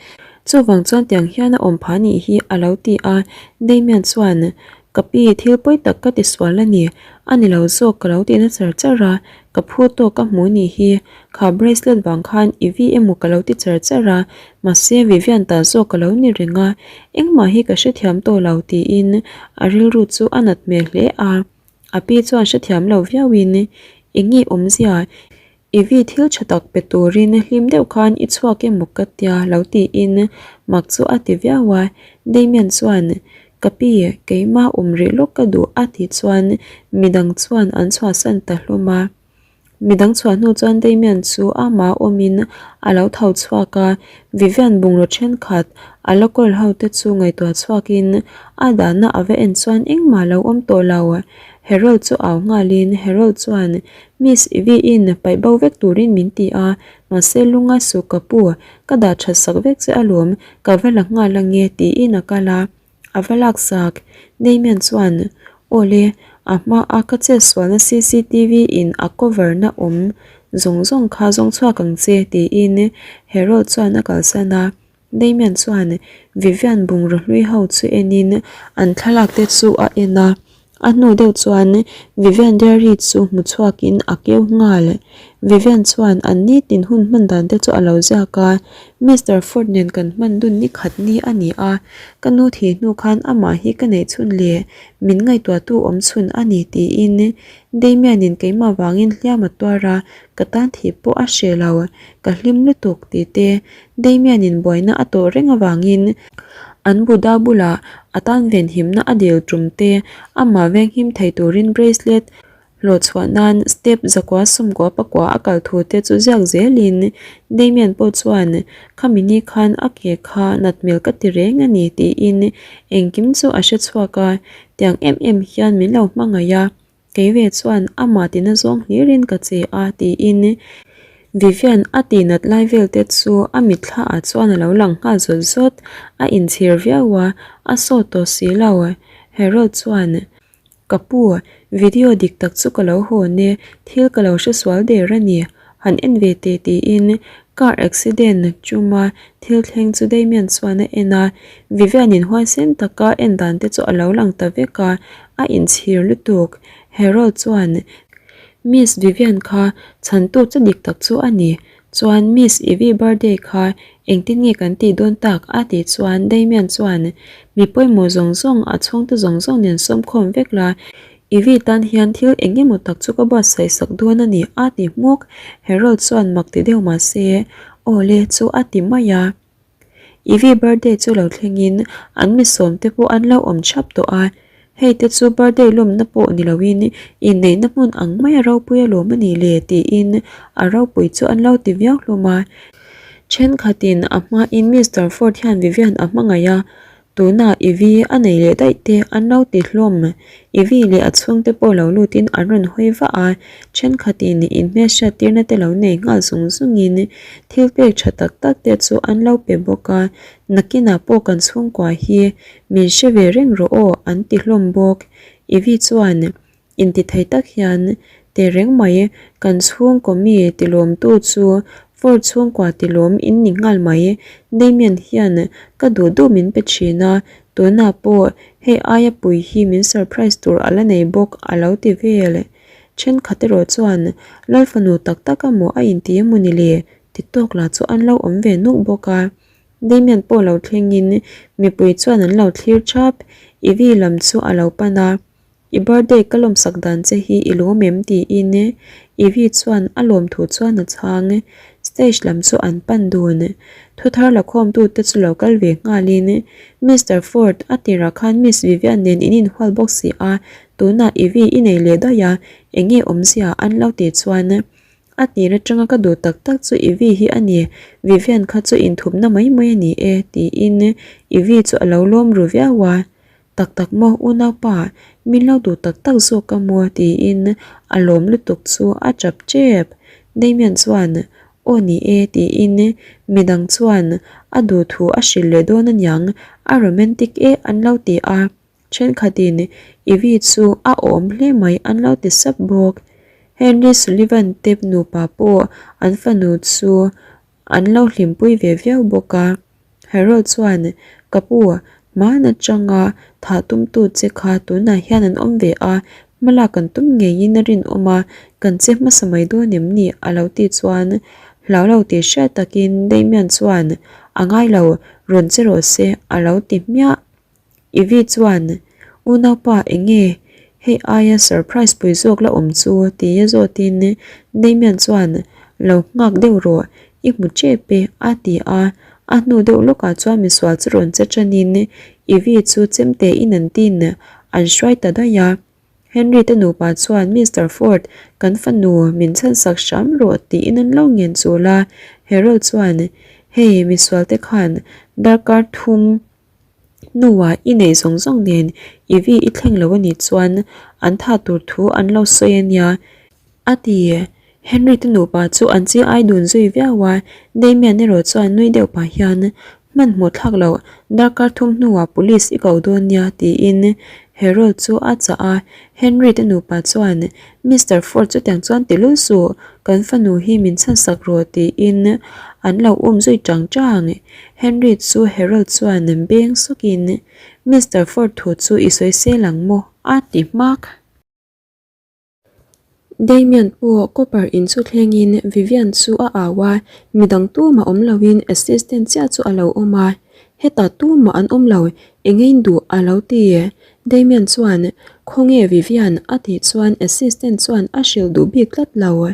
Chuvang chuan tiang hian a awm phah nih hi a lo ti a. Damian chuan, Ka pi, thil pawi tak ka ti sual a ni. A ni lo zawk ka lo ti na char char a. Ka phu tawk ka hmu nih hi. Kha bracelet vang khan i vi emaw ka lo ti char char a. Mahse Vivian ta zawk ka lo ni reng a. Engmah hi ka hrethiam tawh lo tiin a rilru chu a nat hmel hle a. A pi chuan hrethiam lo viauin, Eng nge awmzia? Ivy thil tha tak pe turin hlim deuh khan i chhuak emaw ka tia lo tiin mak chu a ti viau a, Damian chuan Ka pi, keimah awm rih lawk ka duh a tih chuan midang chuan an chhuahsan ta hlawm a. Midang chhuah hnu chuan Damian chu amah awmin a lo tho chhuak a, Vivian bungraw thenkhat a la kawl ho te chu ngaihtuah chhuakin a dahna a va en chuan engmah a lo awm tawh lo. Harold chu au nghalin Harold chuan Miss Ivy-in paih bo vek turin min ti a, mahse lunga suh ka pu, ka dah that sak vek che alawm, ka va la nghal ange tiin a kal a, a va lak sak. Damian chuan, Awle, a hma a ka chet sualna cctv in a cover na awm zawng zawng kha zawng chhuak ang che tiin Harold chuan a kalsan a. Damian chuan Vivian bungraw hlui ho chu enin an thlalak te chu a en a, a hnu deuh chuan Vivian diary chu hmu chhuakin a keu nghal. Vivian chuan an nitin hun hman dan te chu a lo ziak a, Mister Ford nen kan hman dun ni khat ni a ni a, ka nu thih hnu khan amah hi ka neih chhun leh min ngaihtuahtu awm chhun a ni tiin Damian-in keimah vangin hliam a tuar a, ka tan thih pawh a hreh lo, ka hlim lutuk tih te Damian-in buaina a tawh reng avangin an Buddha bulah a tan venhimna a dil tum te amah venghim thei turin bracelet hlawh chhuah nan step zakua sawmkua pakua a kal thu te chu ziak zelin Damian pawh chuan khami ni khan a ke kha nat hmel ka ti reng a ni tiin engkim chu a hre chhuak a, tiang em em hian min lo hmangaih a. Kei ve chuan amah tina zawng hlirin ka che a tiin Vivian a tihnat lai vel te chu a mitthla ah chuan a lo lang nghal zawt zawt, a inchhir viau a, a sawt tawh si lo. Harold chuan, Ka pu, video dik tak chu ka lo hawn e, thil ka lo hre sual der a ni, han en ve teh tiin car accident chuma thil thleng chu Damian chuan a en a, Vivian in huaisen taka en dan te chu a lo lang ta vek a, a inchhir lutuk. Harold chuan. Miss Vivian kha chhantu che dik tak chu a ni. Chuan Miss Ivy birthday kha engtin nge kan tih dawn tak? a tih chuan Damian chuan mi pawimawh zawng zawng a chhungte zawng zawng nen sawmkhawm vek la, Ivy tan hian thil eng emaw tak chu ka buatsaih sak dawn a ni a ti hmuk. Harold chuan mak ti deuh mahse aw le chu a ti mai a. Ivy birthday chu lo thlengin an mi sawmte pawh an lo awm thap tawh a, hei te chu birthday lawmna pawh ni loin inneihna hmun ang maia ropui alawm a nih le tiin a ropui chu an lo ti viau hlawm a. Thenkhatin a hmain Mister Ford hian Vivian a hmangaih a, Tunah Ivy a nei leh daih te an lo ti hlawm. Ivy leh a chhungte pawh lo lutin an rawn hawi vah a, thenkhatin inhmelhriat tirna te lo nei nghal zung zungin thil pek tha tak tak te chu an lo pe bawk a, nakinah pawh kan chhungkua hi min hre ve reng rawh aw an ti hlawm bawk. Ivy chuan Intithei tak hian tehreng mai kan chhungkaw mi tilawmtu chu Ford chhungkua tilawm in ni nghal mai. Damian hian ka duh duh min pe thin a, tunah pawh hei aia pui hi min surprise tur a la nei bawk a lo ti vel. Thenkhat erawh chuan Lalfanu tak tak amaw a inti emaw ni le ti tawk lah chu an lo awm ve nuk bawk a. Damian pawh lo thlengin mipui chuan an lo thlir thap. Ivy lam chu a lo pan a. I birthday ka lawmsak dan che hi i lawm em? tiin Ivy chuan a lawm thu chuan a chhang. Stage lam chu an pan dun. Thuthar lakhawmtute chu lo kal ve nghalin Mister Ford a tirah khan Miss Vivian nen in inhual bawk si a, tunah Ivy i nei leh daih a, eng nge awmzia an lo tih chuan a tir atanga ka duh tak tak chu Ivy hi a ni, Vivian kha chu inthupna mai mai a ni e tiin Ivy chu a lo lawm ru viau a. Tak tak maw unaupa, min lo duh tak tak zawk a maw tiin a lawm lutuk chu a tap tep. Damian chuan aw ni e tiin midang chuan a duh thu a hrilh leh dawn aniang, a romantic e an lo ti a. Thenkhatin Ivy chu a awm hle mai an lo ti sap bawk. Henry Sullivan te nupa pawh an fanu chu An lo hlimpui ve viau bawk a. Harold chuan, Ka pu, hmaan atanga thah tumtu che kha tunah hian an awm ve a, hmalak kan tum ngeiin a rinawm a, kan che hmasa mai dawn em ni? a lo tih chuan hlau lo tih hriat takin Damian chuan, A ngai lo, rawn che rawh se, a lo ti hmiah. Ivy chuan, Unaupa eng nge hei aia surprise pui zawk la awm chu? tia zawtin Damian chuan, Lo nghak deuh rawh, i hmu tep e a ti a. A hnu deuh lawkah chuan misual chu rawn che tanin Ivy chu chemte in an tin an hruai ta daih a. Henry te nupa chuan Mister Ford, kan fanu min chhansak hram rawh tiin an lo ngen chul a. Harold chuan, Hei misual te khan darkar thum Hnuah i neih zawng zawng nen i vi i thleng lo anih chuan an tha tur thu an lo sawi a nia. A ti. Henry te nupa chu an chi ai dun zui viau a, Damian erawh chuan nui deuh pah hian, Hmanhmawh thlak loh, darkar thum hnuah police i ko dawn nia tiin Harold chu a chah a. Henry te nupa chuan, Mister Ford chutiang chuan ti lul suh, kan fanu hi min chhansak rawh tiin an lo um zui chang chang. Henry chu Harold chuan beng sawkin, Mister Ford thu chu i sawi sel ang maw? a ti hmak. Damian pawh Copper in chu thlengin Vivian chu a au a, midang tumah awm loin assistant chiah chu a lo awm a. Hetah tumah an awm lo, engein duh a lo ti. Damian chuan, Khawnge Vivian? a tih chuan assistant chuan a hrilh duh bik tlat lo.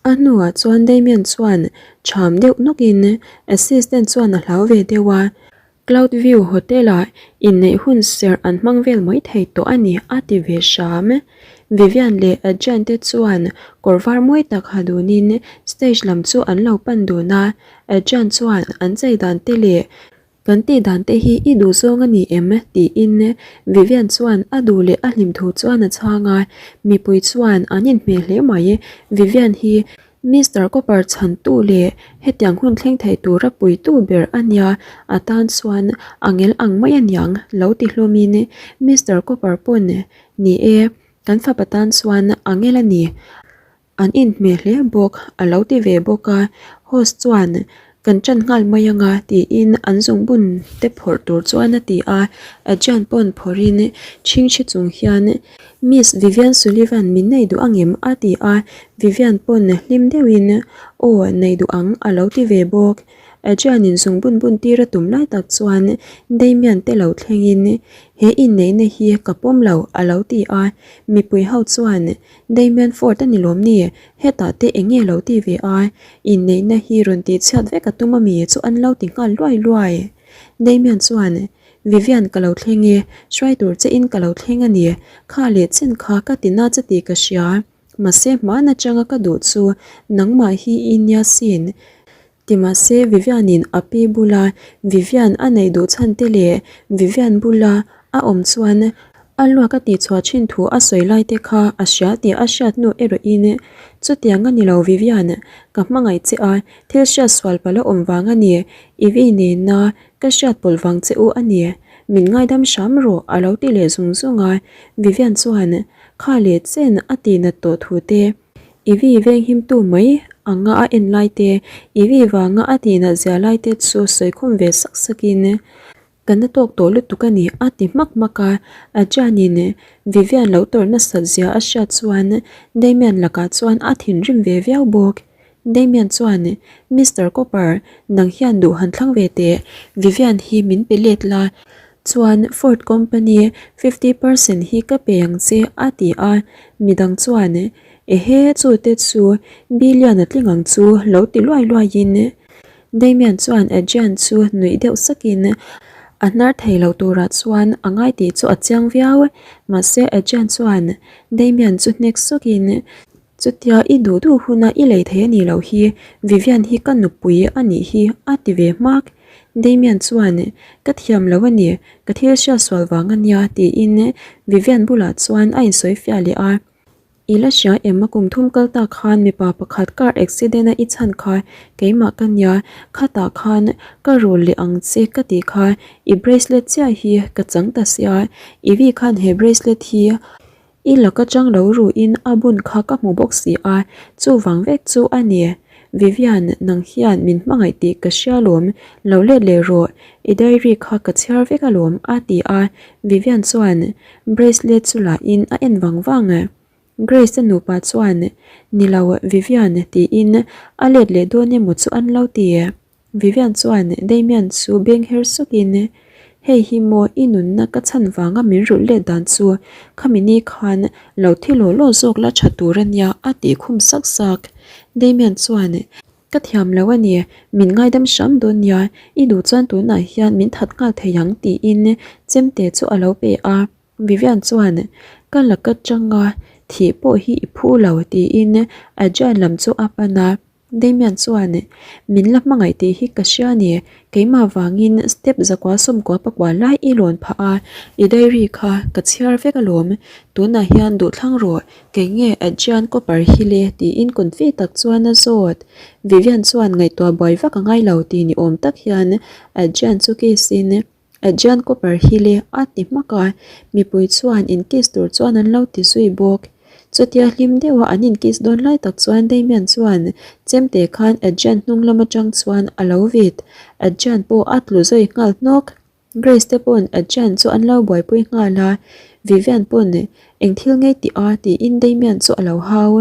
A hnuah chuan Damian chuan cham deuh nawkin assistant chuan a hlau ve deuh a, Cloud View Hotel-ah inneih hun serh an hmang vel mai thei tawh a ni a ti ve hram. Vivian leh Adrian te chuan kawr var mawi tak ha dunin stage lam chu an lo pan dun a, Adrian chuan an chei dan te leh Kan tih dan te hi i duh zawng a ni em? tiin Vivian chuan a duh leh a hlim thu chuan a chhang a, mipui chuan an inhmeh hle mai. Vivian hi Mister Copper chhantu leh hetiang hun thleng thei tura puitu ber a nia, a tan chuan a ngel ang mai a niang lo ti hlawmin Mister Copper pawn ni e, kan fapa tan chuan a ngel a ni. An inhmeh hle bawk, a lo ti ve bawk a. Host chuan, Kan ṭan nghal mai anga tiin an zungbun te phawrh tur chuan a ti a, Adrian pawn phawrhin chhingchhi chung hian Miss Vivian Sullivan min nei duh angem? a ti a, Vivian pawn hlim deuhin Aw nei duh ang a lo ti ve bawk. Adrian in zungbun bun tir a tum lai tak chuan Damian te lo thlengin He inneihna hi ka pawm lo a lo ti a, mipui ho chuan Damian Ford a ni lawm ni? Hetah te eng nge lo ti ve a? Inneihna hi rawn tih chhiat vek a tum ami chu an lo ti nghal luai luai. Damian chuan, Vivian ka lo thleng e, hruai tur che in ka lo thleng a ni, kha leh chen kha ka ti na che tih ka hria. Mahse hmaan atanga ka duh chu nangmah hi i nia sin. Ti mahse Vivian-in a pi bula Vivian a neih duh chhan te leh Vivian bula a awm chuan a luak a tihchhuah thin thu a sawi lai te kha a hria tih a hriat hnu erawhin chutiang a ni lo Vivian, ka hmangaih che a, thil hriat sual palh a awm vang a ni, Ivy nena ka hriat pawlh vang che u a ni, min ngaidam hram rawh a lo ti leh zung zung a, Vivian chuan kha leh chen a tihnat tawh thu te. Ivy venghimtu mai anga a en lai te, Ivy vanga a tihnat zia lai te chu sawi khum ve sak sakin, Ka na tawk tawh lutuk a ni a ti hmak hmak a. Ajianin Vivian lo tawrh nasat zia a hriat chuan Damian lakah chuan a thinrim ve viau bawk. Damian chuan, Mister Cooper, nang hian duh han thlang ve teh, Vivian hi min pe let la, chuan Ford company 50% hi ka pe ang che a ti a, midang chuan, Ehe, chu te chu billion a tling ang chu lo ti luai luaiin Damian chuan Adrian chu nuih deuh sakin a hnar thei lo turah chuan a ngai tih chu a chiang viau, mahse Adrian chuan Damian chu hnek sawkin Chutia i duh duh huna i lei thei a nih loh hi, Vivian hi ka nupui a nih hi a ti ve hmak. Damian chuan, Ka thiam lo a ni, ka thil hriat sual vang a nia tiin Vivian bulah chuan a insawi fiah leh a. I la hria em a kum thum kal tak khan mipa pakhat car accident a i chhan kha keimah ka nia, khatah khan ka rul leh ang che ka tih kha i bracelet chiah hi ka chang ta sia, Ivy khan he bracelet hi I laka chang lo ruin a bun kha ka hmu bawk si a, chuvang vek chu a ni. Vivian, nang hian min hmangaih tih ka hria lawm, lo let leh rawh, i diary kha ka chhiar vek alawm a ti a, Vivian chuan bracelet chu lahin a en vang vang. Grace a nupa chuan, Ni lo Vivian tiin a let leh dawn emaw chu an lo ti. Vivian chuan Damian chu beng her sawkin, Hei hi maw i nunna ka chhan vanga min rulh let dan chu, khami ni khan lo thi law law zawk la tha tur a nia a tih khum sak sak. Damian chuan, Ka thiam lo a ni, min ngaidam hram dawn nia, i duh chuan tunah hian min that nghal thei ang tiin chemte chu a lo pe a. Vivian chuan, Ka laka tanga thih pawh hi i phu lo tiin Adrian lam chu a pan a. Damian chuan, Min la hmangaih tih hi ka hria a ni, keimah vangin step zakua sawmkua pakua lai i lawn phah a, i diary kha ka chhiar vek alawm, tunah hian duhthlang rawh, kei nge Adrian Copper hi le tiin confi tak chuan a zawt. Vivian chuan ngaihtuah buai vak a ngai lo ti ni awm tak hian Adrian chu kiss in, Adrian Copper hi le a ti hmak a, mipui chuan in kiss tur chuan an lo ti zui bawk. Chutia hlim deuha an in kiss dawn lai tak chuan Damian chuan chemte khan Adrian hnung lam atang chuan a lo vit. Adrian pawh a tlu zui nghal hnawk. Grace te pawn Adrian chu an lo buaipui nghal a, Vivian pawn eng thil ngei tih a tiin Damian chu a lo hau.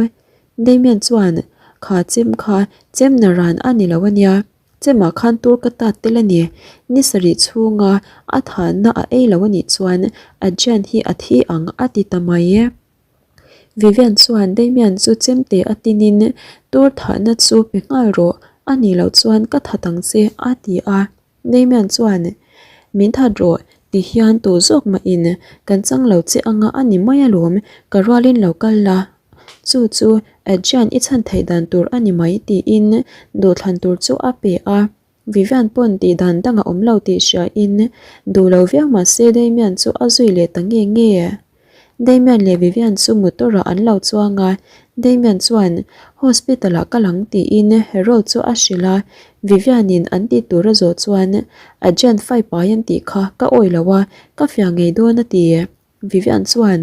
Damian chuan kha chem kha chem naran a ni lo a nia. Chemah khan tur ka tat tel a ni. Ni sarih chhunga a thahna a ei lo a nih chuan Adrian hi a thi ang a ti ta mai e. Vivian chuan Damian chu chemte a tinin tur thahna chu pe nghal rawh, a nih loh chuan ka that ang che a ti a. Damian chuan Min that rawh ti hian tu zawk mahin kan chang lo che anga a ni mai alawm, ka rualin lo kal la. Chu chu Adrian i chhan theih dan tur a ni mai tiin duhthlan tur chu a pe a, Vivian pawn tih dan dang a awm lo tih hria in duh lo viau mah se Damian chu a zui leh ta nge nge. Damian leh Vivian chu motor ah an lo chuang a, Damian chuan hospital ah kal ang tiin Harold chu a hrilh a, Vivian in an tih tur a zawh chuan Adrian fai pai an tih kha ka awih lo a, ka fiah ngei dawn a ti. Vivian chuan,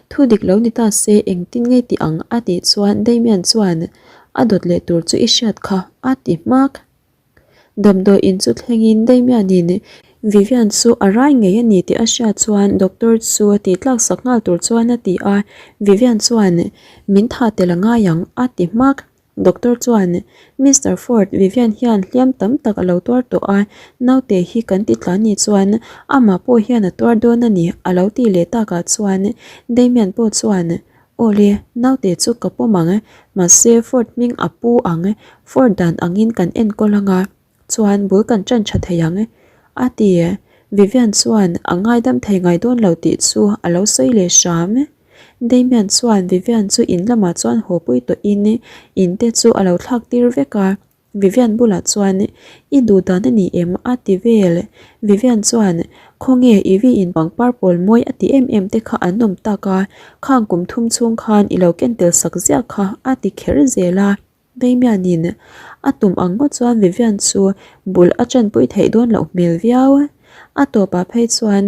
Thu dik lo ni ta se engtin ngei ti ang a tih chuan Damian chuan, A dawt leh tur chu i hriat kha a ti hmak. Damdawi in chu thlengin Damian-in Vivian chu a rai ngei a ni tih a hriat chuan doctor chu tih tlak sak nghal tur chuan a ti a, Vivian chuan min thah tel a ngai ang a ti hmak. Doctor chuan Mister Ford, Vivian hian hliam tam tak a lo tuar tawh a, naute hi kan ti tla ni chuan amah pawh hian a tuar dawn a ni a lo tih leh takah chuan Damian pawh chuan Awle, naute chu ka pawm ang, mahse Ford hming a pu ang, Ford dan angin kan enkawl anga. Chuan bul kan ṭan ṭha thei ang a ti. Vivian chuan a ngaidam thei ngai dawn lo tih chu a lo sawi leh hram. Damian chuan Vivian chu in lamah chuan haw pui tawhin in te chu a lo thlak tir vek a. Vivian bulah chuan I duh dan a ni em? a ti vel. Vivian chuan Khawnge i vi in pangpar pawl mawi a ti em em te kha an awm tak a, khang kum thum chhung khan i lo ken tel sak ziah kha a ti kher zel a. Damian-in a tum ang ngawt chuan Vivian chu bul a chanpui theih dawn loh hmel viau. A tawpah phei chuan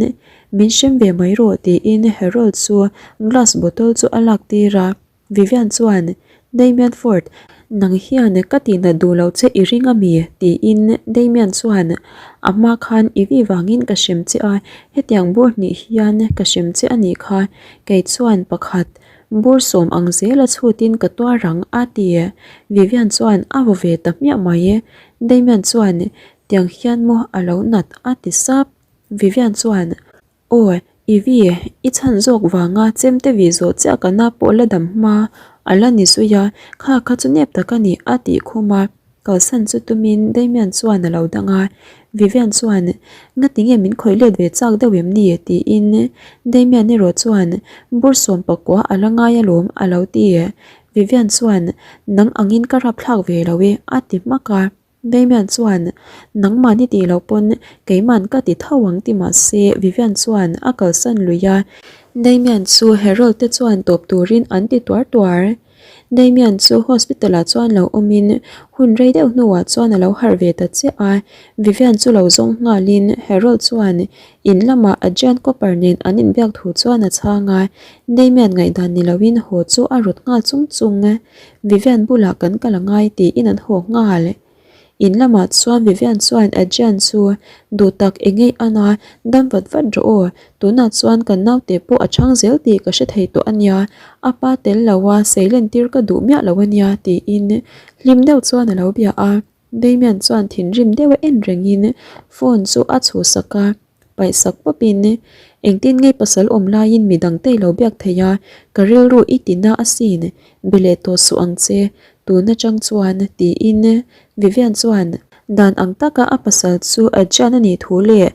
min hrem ve mai rawh tiin Harold chu glass bottle chu a lak tir a. Vivian chuan Damian Ford, nang hian ka tihnat duh loh che i ring a mi? tiin Damian chuan a hma khan i vi vangin ka hrem che a, hetiang bur hnih hian ka hrem che a nih kha, kei chuan pakhat Bur sawm ang zel a chhutin ka tuar ang a ti. Vivian chuan a vaw ve ta hmiah mai. Damian chuan tiang hian maw a lo nat a ti sap. Vivian chuan Aw Ivy i chhan zawk vanga chemte vih zawh chiah ka na pawh la dam hma a la ni zui a, kha kha chu nep tak a ni a tih khum a. Kalsan chu tumin Damian chuan a lo dang a, Vivian chuan Ngati nge min khawih let ve chak deuh em ni? tiin Damian erawh chuan Bur sawm pakua a la ngai alawm a lo ti. Vivian chuan Nang angin ka rapthlak ve lo e a ti hmak a. Damian chuan Nangmah ni tih loh pawn keiman ka ti tho ang ti mah se Vivian chuan a kalsan lui a. Damian chu Harold te chuan tawp turin an ti tuar tuar. Damian chu hospital ah chuan lo awmin hun rei deuh hnuah chuan a lo harh ve ta chiah a, Vivian chu lo zawng nghalin Harold chuan in lamah Adrian Cooper nen an inbiak thu chuan a chhang a, Damian ngaihdan ni loin haw chu a rawt nghal chung chung. Vivian bulah kan kal a ngai tiin an haw nghal. In lamah chuan Vivian chuan Adrian chu duh tak eng ngeih an a, dam vat vat rawh aw, tunah chuan kan naute pawh a chhang zel tih ka hre thei tawh a nia, a pa tel lo a seilen tir ka duh miah lo a nia tiin hlim deuh chuan a lo bia a. Damian chuan thinrim deuh a en rengin phone chu a chhuhsak a. Paihsak pawpin, Engtin ngei pasal awm laiin mi dangte i lo biak thei a, ka rilru i ti na asin, be leh tawh suh ang che, tun atang chuan, tiin Vivian chuan dan ang taka a pasal chu Adrian a nih thu leh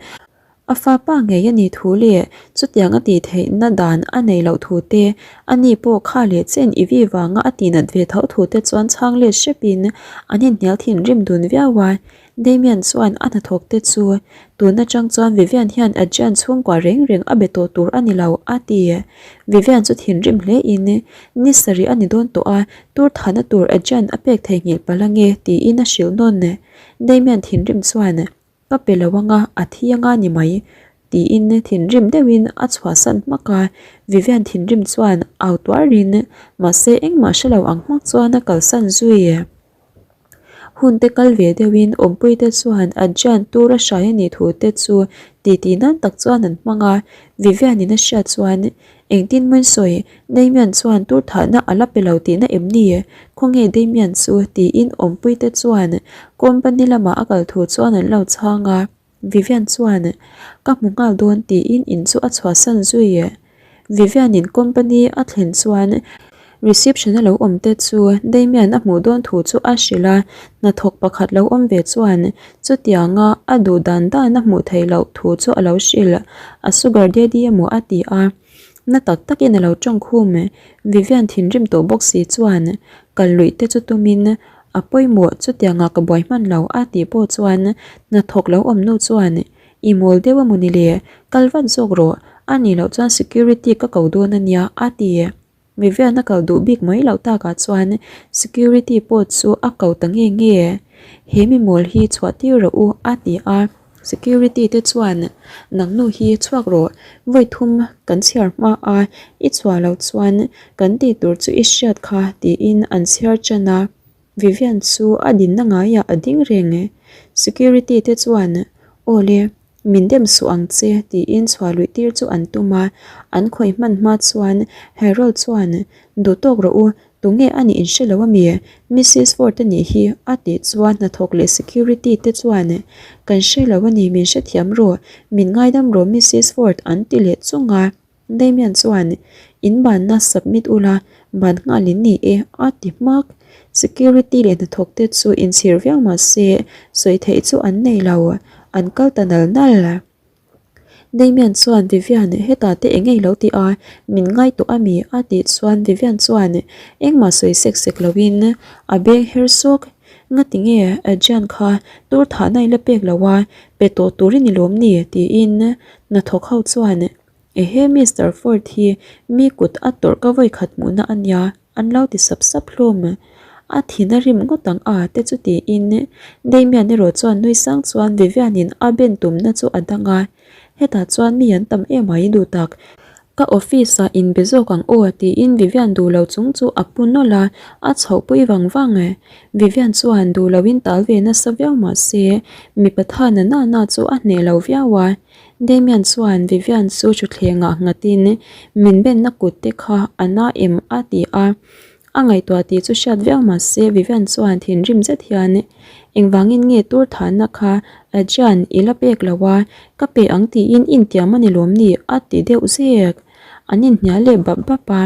a fapa ngei a nih thu leh chutiang a tih theihna dan a neih loh thu te, ani pawh kha leh chen i vi vanga a tihnat ve tho thu te chuan chhang let hrepin an inhnial thinrim dun viau a. Damian chuan a hnathawk te chu tun atang chuan Vivian hian Adrian chhungkua reng reng a be tawh tur a ni lo a ti. Vivian chu thinrim hle in ni sarih a ni dawn tawh a, tur thahna tur Adrian a pek theihnghilh palh ange tiin a hrilh nawn. Damian thinrim chuan ka pe lo anga a thi anga ni mai tiin thinrim deuhin a chhuahsan hmak a, Vivian thinrim chuan au tuarin mahse engmah hre lo ang hmak chuan a kalsan zui. Hun te kal ve deuhin awmpuite chuan Adrian tur a hrai a nih thu te chu titi nan tak chuan an hmang a, Vivian in a hriat chuan engtin maw in sawi Damian chuan tur thahna a la pe lo tihna em ni? Khawnge Damian chu? tiin awmpuite chuan company lamah a kal thu chuan an lo chhang a. Vivian chuan ka hmu nghal dawn tiin in chu a chhuahsan zui. Vivian in company a thlen chuan reception a lo awm te chu Damian a hmuh dawn thu chu a hrilh a, hnathawk pakhat lo awm ve chuan chutianga a duh dan dan a hmuh theih loh thu chu a lo hrilh. A sugar daddy emaw a ti a, na tak takin a lo tawng khum. Vivian thinrim tawh bawk si chuan kal luih te chu tumin A pawimawh, chutiangah ka buai hman lo a tih pawh chuan hnathawk lo awm nu chuan I mawl deuh a mawni le, kal vat zawk rawh, a nih loh chuan security ka ko dawn a nia a ti. Vivian a kal duh bik mai loh takah chuan security pawh chu a ko ta nge nge, he mi mawl hi chhuah tir rawh u a ti a. Security te chuan nang nu hi chhuak rawh, vawi thum kan chhiar hma a, i chhuah loh chuan kan tih tur chu i hriat kha tiin an chhiar tan a, Vivian chu a dinna ngaiah a ding reng. Security te chuan, Aw le, min dem suh ang che, tiin chhuah luih tir chu an tum a. An khawih hman hma chuan Harold chuan, Duh tawk rawh u, tunge a nih in hre lo ami? Missis Ford a nih hi, a tih chuan hnathawk leh security te chuan, Kan hre lo a ni, min hrethiam rawh, min ngaidam rawh Missis Ford an ti leh chung a. Damian chuan, In banna submit ula, ban nghal in ni e, a ti hmak. Security leh hnathawk te chu inchhir viau mah se, sawi theih chu an nei lo, an kal ta nal nal. Damian chuan, Vivian, hetah te eng nge i lo tih a, min ngai tawh a mi? a tih chuan Vivian chuan engmah sawi sek sek loin a beng her sawk. Ngati nge Adrian kha tur thahna i la pek lo a, pe tawh tur i ni lawm ni? tiin hnathawk ho chuan Ehe Mister Ford hi mi kut a tawrh ka vawi khat hmuhna a nia, an lo ti sap sap hlawm. A thin a rim ngawt ang a te chu tiin Damian erawh chuan nui sang chuan Vivian in a ben tumna chu a dang a, hetah chuan mi an tam em a i duh tak. Ka office ah inbe zawk ang aw tiin Vivian duh lo chung chu a pu nawlh a, a chhoh pui vang vang. Vivian chuan duh lo in tal ve nasa viau mahse mipa tha na na na chu a hneh lo viau a. Damian chuan Vivian chu thutthlengah nghatin min benna kut te kha a na em a ti a, a ngaihtuah tih chu hriat viau mah se Vivian chuan thinrim zet hian engvangin nge tur thahna kha Adrian i la pek lo a, ka pe ang tiin intiam a ni lawm ni a ti deuh zek. An inhnial leh bap bap a.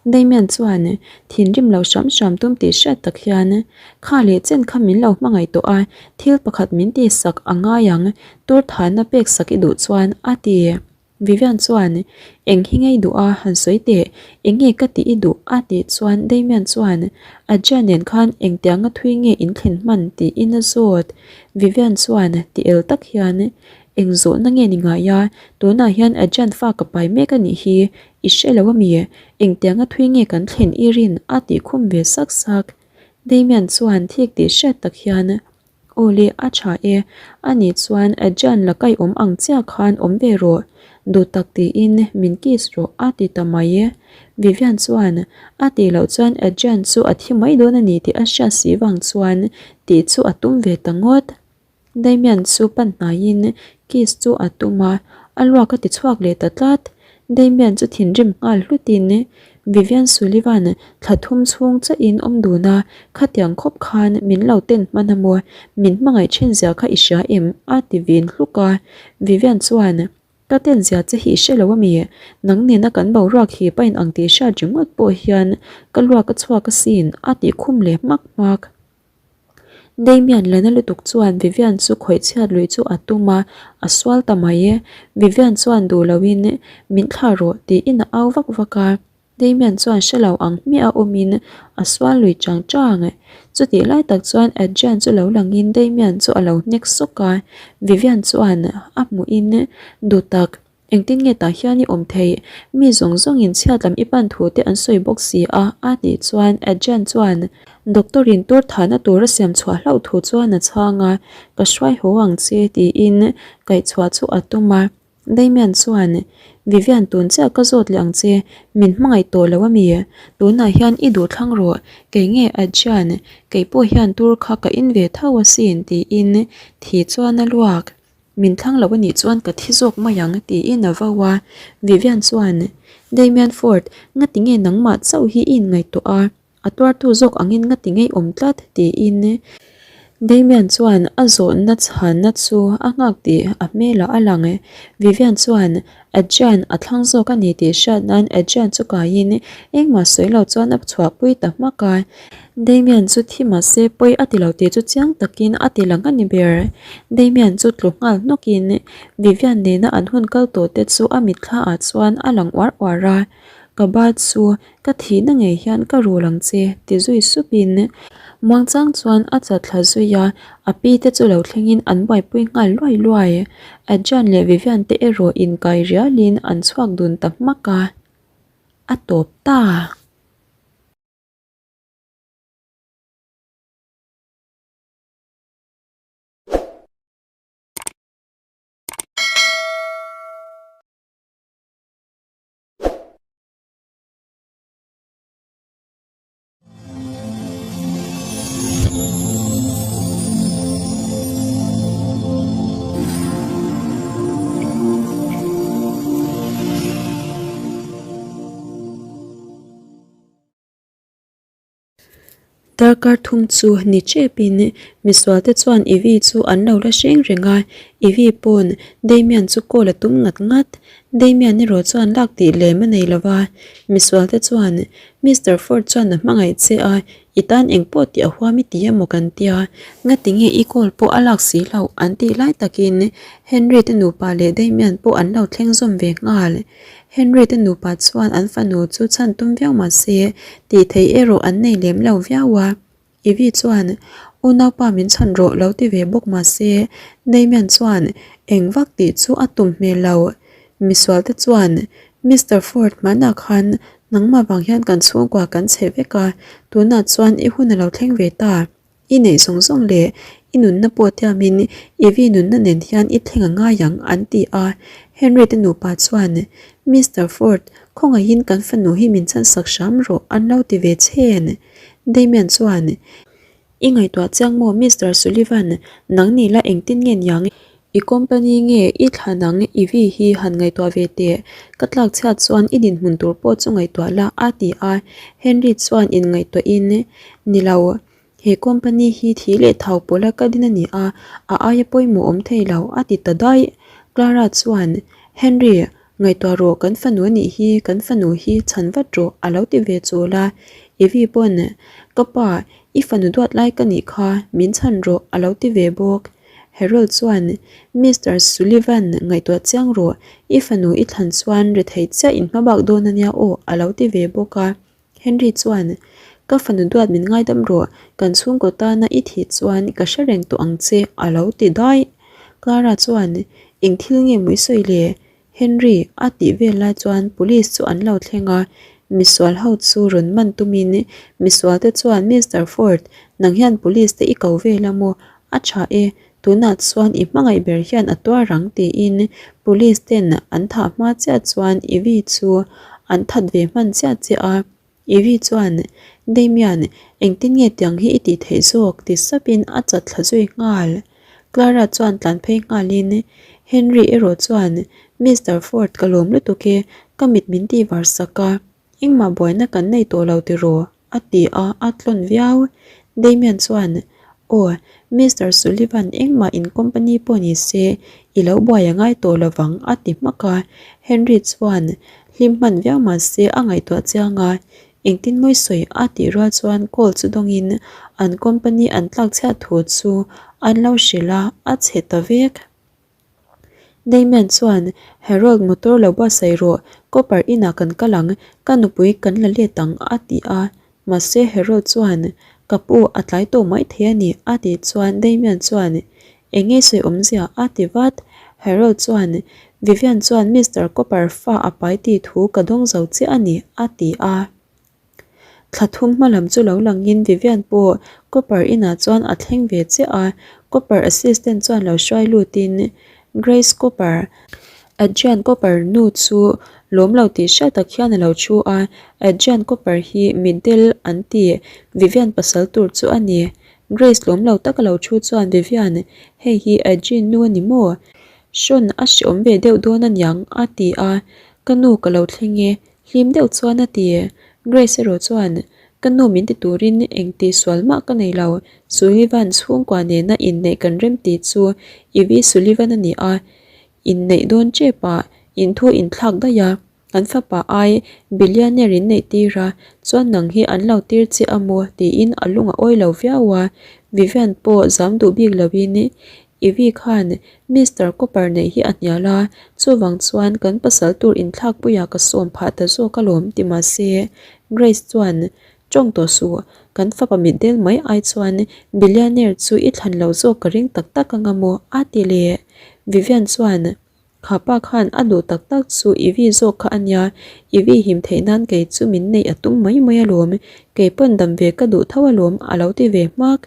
Damian chuan thinrim lo hram hram tum tih hriat tak hian, Kha leh chen kha min lo hmangaih tawh a, thil pakhat min ti sak a ngai ang, tur thahna pek sak i duh chuan, a ti. Vivian chuan, Eng hi ngei duh a, han sawi teh, eng nge ka tih i duh? a tih chuan Damian chuan, Adrian nen khan engtianga thui nge in thlen hman? tiin a zawt. Vivian chuan ti el tak hian, Eng zawhna nge ni ngai a, tunah hian Adrian fa ka pai mek a nih hi, I hre lo ami? Engtianga thui nge kan thlen i rin? a tih khum ve sak sak. Damian chuan thik tih hriat tak hian, Aw le, a tha e. Ani chuan Adrian la kai awm ang chiah khan awm ve rawh. Duh tak tiin min kiss rawh a ti ta mai e. Vivian chuan a tih loh chuan Adrian chu a thi mai dawn a ni tih a hriat si vang chuan tih chu a tum ve ta ngawt. Damian chu pan hnaiin kiss chu a tum a, a luak a ti chhuak leh ta tlat. Damian chu thinrim nghal hlutin Vivian Sullivan thla thum chhung chauhin awm dun a, khatiang khawp khan min lo ten hman a maw, min hmangaih then zia kha i hria em? a ti vin hluk a. Vivian chuan, Ka ten zia che hi i hre lo ami? Nang nena kan boruak hi pain ang tih hriat ringawt pawh hian ka luak a chhuak asin a tih khum leh hmak hmak. Damian lana lutuk chuan Vivian chu khawih chhiat lui chu a tum a, a sual ta mai e. Vivian chuan duh loin min thlah rawh tiin a au vak vak a. Damian chuan hre lo ang hmiah a awmin a sual lui chang chang. Chutih lai tak chuan Adrian chu lo langin Damian chu a lo hnek sawk a. Vivian chuan a hmuhin duh tak. Engtin nge tah hian i awm theih? Mi zawng zawngin chhiat lam i pan thu te an sawi bawk si a, a tih chuan Adrian chuan Doctor in tur thahna tur a siam chhuah hlauh thu chuan a chhang a, Ka hruai haw ang che tiin kaihchhuah chu a tum a. Damian chuan, Vivian tun chiah ka zawt leh ang che, min hmangaih tawh lo ami? Tunah hian i duh thlang rawh, kei nge Adrian, kei pawh hian tur kha ka in ve tho asin tiin thi chuan a luak. Min thlang lo anih chuan ka thi zawk mai ang tiin a vau a, Vivian chuan, Damian Ford, ngati nge nangmah chauh hi i inngaihtuah a, a tuartu zawk angin ngati ngei awm tlat tiin Damian chuan a zawhna chhanna chu a nghak tih a hmelah a lang. Vivian chuan Adrian a thlang zawk a ni tih hriat nan Adrian chu kaiin engmah sawi lo chuan a chhuahpui ta hmak a. Damian chu thi mah se pawi a ti lo tih chu chiang takin a ti lang a ni ber. Damian chu tlu nghal hnawkin Vivian nena an hun kal tawh te chu a mitthla ah chuan a lang uar uar a. Ka ba chu ka thihna ngei hian ka rul ang che ti zui supin muangchang chuan a chat thla zui a, a pi te chu lo thlengin an buaipui nghal luai luai. Adrian leh Vivian te erawh inkai rialin an chhuak dun ta hmak a, a tawp ta. Darkar thum chu ni tepin misualte chuan Ivy chu an lo la hreng reng a, Ivy pawn Damian chu call a tum ngat ngat. Damian erawh chuan lak tih lem a nei lo va, misualte chuan Mister Ford chuan a hmangaih che a, i tan engpawh tih a huam i ti emaw kan tia, ngati nge i call pawh a lak si loh an tih lai takin Henry te nupa leh Damian pawh an lo thleng zawm ve nghal. Henry te nupa chuan an fanu chu chhan tum viau mah se tih theih erawh an nei lem lo viau a. Ivy chuan, Unaupa min chhan rawh lo ti ve bawk mah se Damian chuan eng vak tih chu a tum hmel lo. Misual te chuan, Mister Ford hmanah khan nangmah vang hian kan chhungkua kan chhe vek a, tunah chuan i hun a lo thleng ve ta. I neih zawng zawng leh i nunna pawh tiamin Ivy nunna nen hian i thleng a ngai ang an ti a. Henry te nupa chuan, Mister Ford, khawngaihin kan fanu hi min chhansak hram rawh an lo ti ve chhen. Damian chuan, I ngaihtuah chiang maw Mister Sullivan, nang ni la engtin nge niang? I company nge i thlan ang Ivy hi han ngaihtuah ve teh, ka tlak chhiat chuan i dinhmun tur pawh chu ngaihtuah la a ti a. Henry chuan inngaihtuahin, Ni lo, he company hi thi leh thau pawla ka din a ni a, a aia pawimawh awm thei lo a ti ta daih. Clara chuan, Henry, ngaihtuah rawh kan fanu a nih hi, kan fanu hi chhan vat rawh a lo ti ve chul a. Ivy pawn, Ka pa, i fanu duat lai ka nih kha, min chhan rawh a lo ti ve bawk. Harold chuan, Mister Sullivan, ngaihtuah chiang rawh, i fanu i thlan chuan rethei chiah in hmabak dawn a nia aw, a lo ti ve bawk a. Henry chuan, Ka fanu duat min ngaidam rawh, kan chhungkaw tana i thih chuan ka hre reng tawh ang che, a lo ti daih. Clara chuan, Eng thil nge maw i sawi le? Henry a tih vel lai chuan police chu an lo thleng a, misual ho chu rawn man tumin misual te chuan Mister Ford, nang hian police te i ko vel a maw? A tha e, tunah chuan i hmangaih ber hian a tuar ang tiin police ten an thah hma chiah chuan Ivy chu an that ve hman chiah chiah a. Ivy chuan, Damian, engtin nge tiang hi i tih theih zawk? ti sapin a chat thla zui nghal. Clara chuan tlan phei nghalin, Henry erawh chuan, Mister Ford ka lawm lutuk e, ka mit min tih var sak a, engmah buaina kan nei tawh lo tiraw? a ti a, a tlawn viau. Damian chuan, Aw, Mister Sullivan engmah in company pawh ni se, i lo buai a ngai tawh lovang a ti hmak a. Henry chuan hlim hman viau mah se a ngaihtuah chiang a, engtin mawi sawi a tih rual chuan call chu dawngin an company an tlak chhiat thu chu an lo hrilh a, a chhe ta vek. Damian chuan, Harold motor lo buatsaih rawh, Copper inah kan kal ang, ka nupui kan la let ang a ti a. Mahse Harold chuan, Ka pu, a tlai tawh mai thei a ni a tih chuan Damian chuan, Eng nge sawi awmzia? a ti vat. Harold chuan, Vivian chuan Mister Copper fa a pai tih thu ka dawng zo chiah a ni a ti a. Thla thum hma lam chu lo langin Vivian pawh Copper inah chuan a thleng ve chiah a, Copper assistant chuan lo hruai lutin Grace Copper, Adrian Copper nu chu lawm lo tih hriat tak hian a lo thu a, Adrian Copper hi mitdel an ti, Vivian pasal tur chu a ni. Grace lawm lo taka lo thu chuan Vivian, hei hi Adrian nu a ni maw? Hrawn a hreawm ve deuh dawn aniang a ti a, ka nu ka lo thleng e, Hlim deuh chuan a ti. Grace erawh chuan, Ka nu min ti turin eng tih sual mah ka nei lo. Sullivan chhungkua nena inneih kan rem tih chu Ivy Sullivan a ni a, inneih dawn tep ah inthu inthlak daih a, an fapa ai billionaire in neih tir a, chuan nang hi an lo tir che a maw tiin a lung a awi lo viau a. Vivian pawh zam duh bik loin Ivy khan Mister Copper neih hi a hnial a, chuvang chuan kan pasal tur inthlakpuiah ka sawm phah ta zawk alawm ti mahse Grace chuan tawng tawh suh, kan fapa mitdel mai ai chuan billionaire chu i thlan lo zawk ka ring tak tak anga maw a ti leh. Vivian chuan Kha pa khan a duh tak tak chu Ivy zawk kha a nia, Ivy him theih nan kei chu min neih a tum mai mai alawm, kei pawn dam ve ka duh tho alawm a lo ti ve hmak.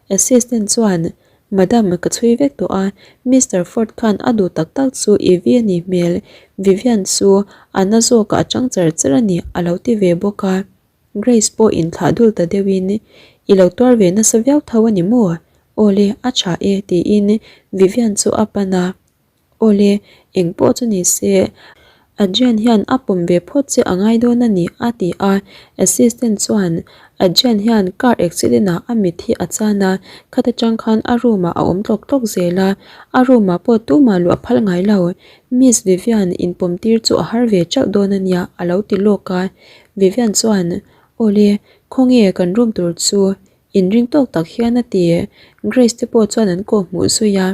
Assistant chuan Madam ka chhui vek tawh a, Mister Ford khan a duh tak tak chu Ivy a nih hmel, Vivian chu a na zawkah a chang char char a ni a lo ti ve bawk a. Grace pawh inthlah dul ta deuhin, I lo tuar ve nasa viau tho a ni maw? Awle, a tha e tiin Vivian chu a pan a. Awle, eng pawh chu ni se, Adrian hian a pawm ve phawt che a ngai dawn a ni, a ti a. Assistant chuan, Adrian hian car accident ah a mit hi a chan a, khata tang khan a room ah a awm tlawk tlawk zel a, a room ah pawh tumah luh a phal ngai lo. Miss Vivian inpawm tir chu a har ve ṭalh dawn a nia a lo ti lawk a. Vivian chuan, Awle, khawnge kan room tur chu inring tawk tak hian a ti. Grace te pawh chuan an kawhhmuh zui a.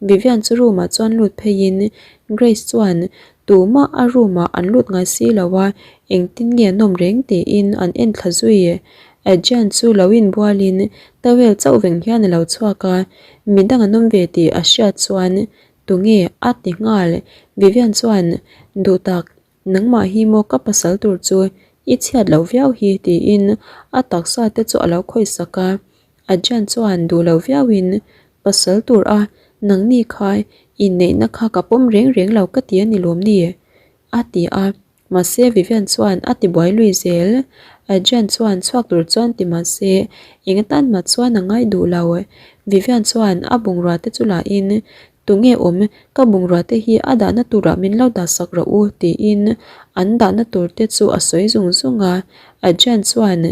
Vivian chu room ah chuan lut pheiin Grace chuan tumah a room ah an lut ngai si lo a, engtin nge an awm reng tiin an en thla zui. Adrian chu lo inbualin towel chauh veng hian a lo chhuak a, midang an awm ve tih a hriat chuan tunge a ti nghal. Vivian chuan duhtak Nangmah hi maw ka pasal tur chu i chhiat loh viau hi tiin a taksa te chu a lo khawihsak a. Adrian chuan duh lo viauin pasal tur a nangni kha inneihna kha ka pawm reng reng lo ka ti a ni lawm ni? a ti a. Mahse Vivian chuan a ti buai lui zel. Adrian chuan chhuak tur chuan ti mahse eng atan mah chuan a ngai duh lo. Vivian chuan a bungrua te chu lahin Tunge awm, ka bungrua te hi a dahna turah min lo dah sak rawh u tiin an dahna tur te chu a sawi zung zung a. Adrian chuan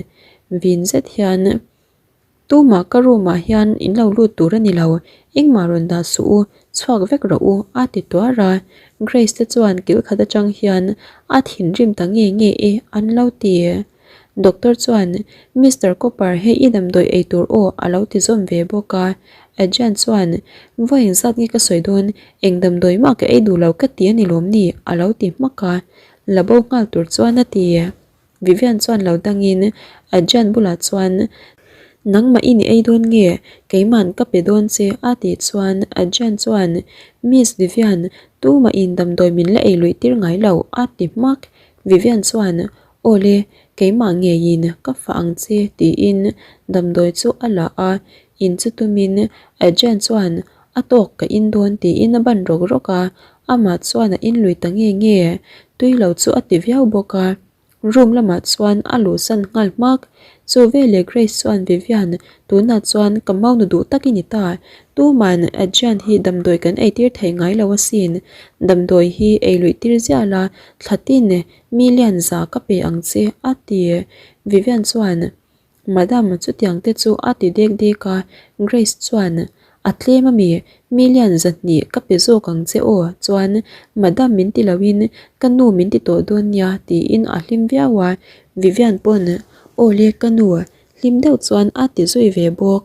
vin zet hian Tumah ka room ah hian in lo lut tur a ni lo, engmah rawn dah suh u, chhuak vek rawh u a ti tuar a. Grace te chuan kil khat atang hian a thinrim ta nge nge e an lo ti. Doctor chuan, Mister Cooper hei i damdawi ei tur aw a lo ti zawm ve bawk a. Adrian chuan, Vawi engzat nge ka sawi dawn, eng damdawi mah ka ei duh lo ka ti a ni lawm ni? a lo ti hmak a. La bo nghal tur chuan a ti. Vivian chuan lo dangin Adrian bulah chuan, Nangmah i ni ei dawn nge? Keima'n ka pe dawn che a tih chuan Adrian chuan, Miss Vivian, tumahin damdawi min la ei luih tir ngai lo a ti hmak. Vivian chuan, Awle, keimah ngeiin ka fah ang che tiin damdawi chu a la a, in chu tumin Adrian chuan a tawk ka in dawn tiin a ban rawk rawk a, amah chuan a in lui ta nge nge, tui lo chu a ti viau bawk a, room lamah chuan a luhsan nghal hmak. Chu veleh Grace chuan Vivian, tunah chuan ka maunu duh tak i ni ta, tuman Adrian hi damdawi kan eitir thei ngai lo asin, damdawi hi ei luih tir ziah la, thla tin Million za ka pe ang che a ti. Vivian chuan, Madam, chutiang te chu a ti dek dek a. Grace chuan, A tlem ami, million 200 ka pe zawk ang che aw, chuan Madam min ti loin ka nu min ti tawh dawn nia tiin a hlim viau a. Vivian pawn, Aw le ka nu, hlim deuh chuan a ti zui ve bawk.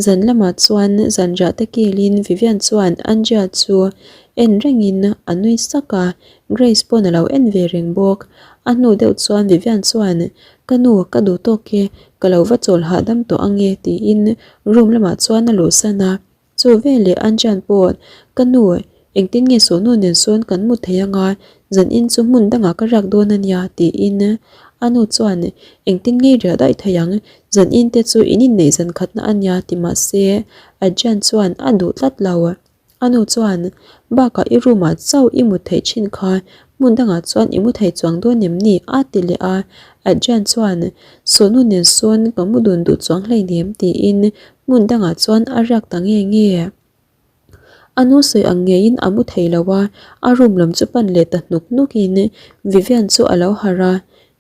Zan lamah chuan zanriah te kilin Vivian chuan Andrea chu en rengin a nui sak a, Grace pawn a lo en ve reng bawk. A hnu deuh chuan Vivian chuan, Ka nu, ka duh tawk e, ka lo va chawl hahdam tawh ange tiin room lamah chuan a luhsan a. Chu veleh Anjan pawh, Ka nu, engtin nge Sonu nen sawn kan mu thei anga, zanin chu hmun dangah ka riak dawn a nia, tiin a nu chuan, Engtin nge i riah daih thei ang, zanin te chu in inneih zan khatna a nia, ti mah se Adrian chuan a duh tlat lo. A nu chuan, Bakah i room ah chauh i mut theih thin kha, hmun dangah chuan i mu thei chuang dawn em ni? a ti leh a. Adrian chuan, Sonu nen sawn ka mu dun duh chuang hleinem, tiin Hmun dangah chuan a riak ta nge nge. A nu sawi ang ngeiin a mu thei lo a, a room lam chu pan leh ta hnuk hnukin Vivian chu a lo harh a,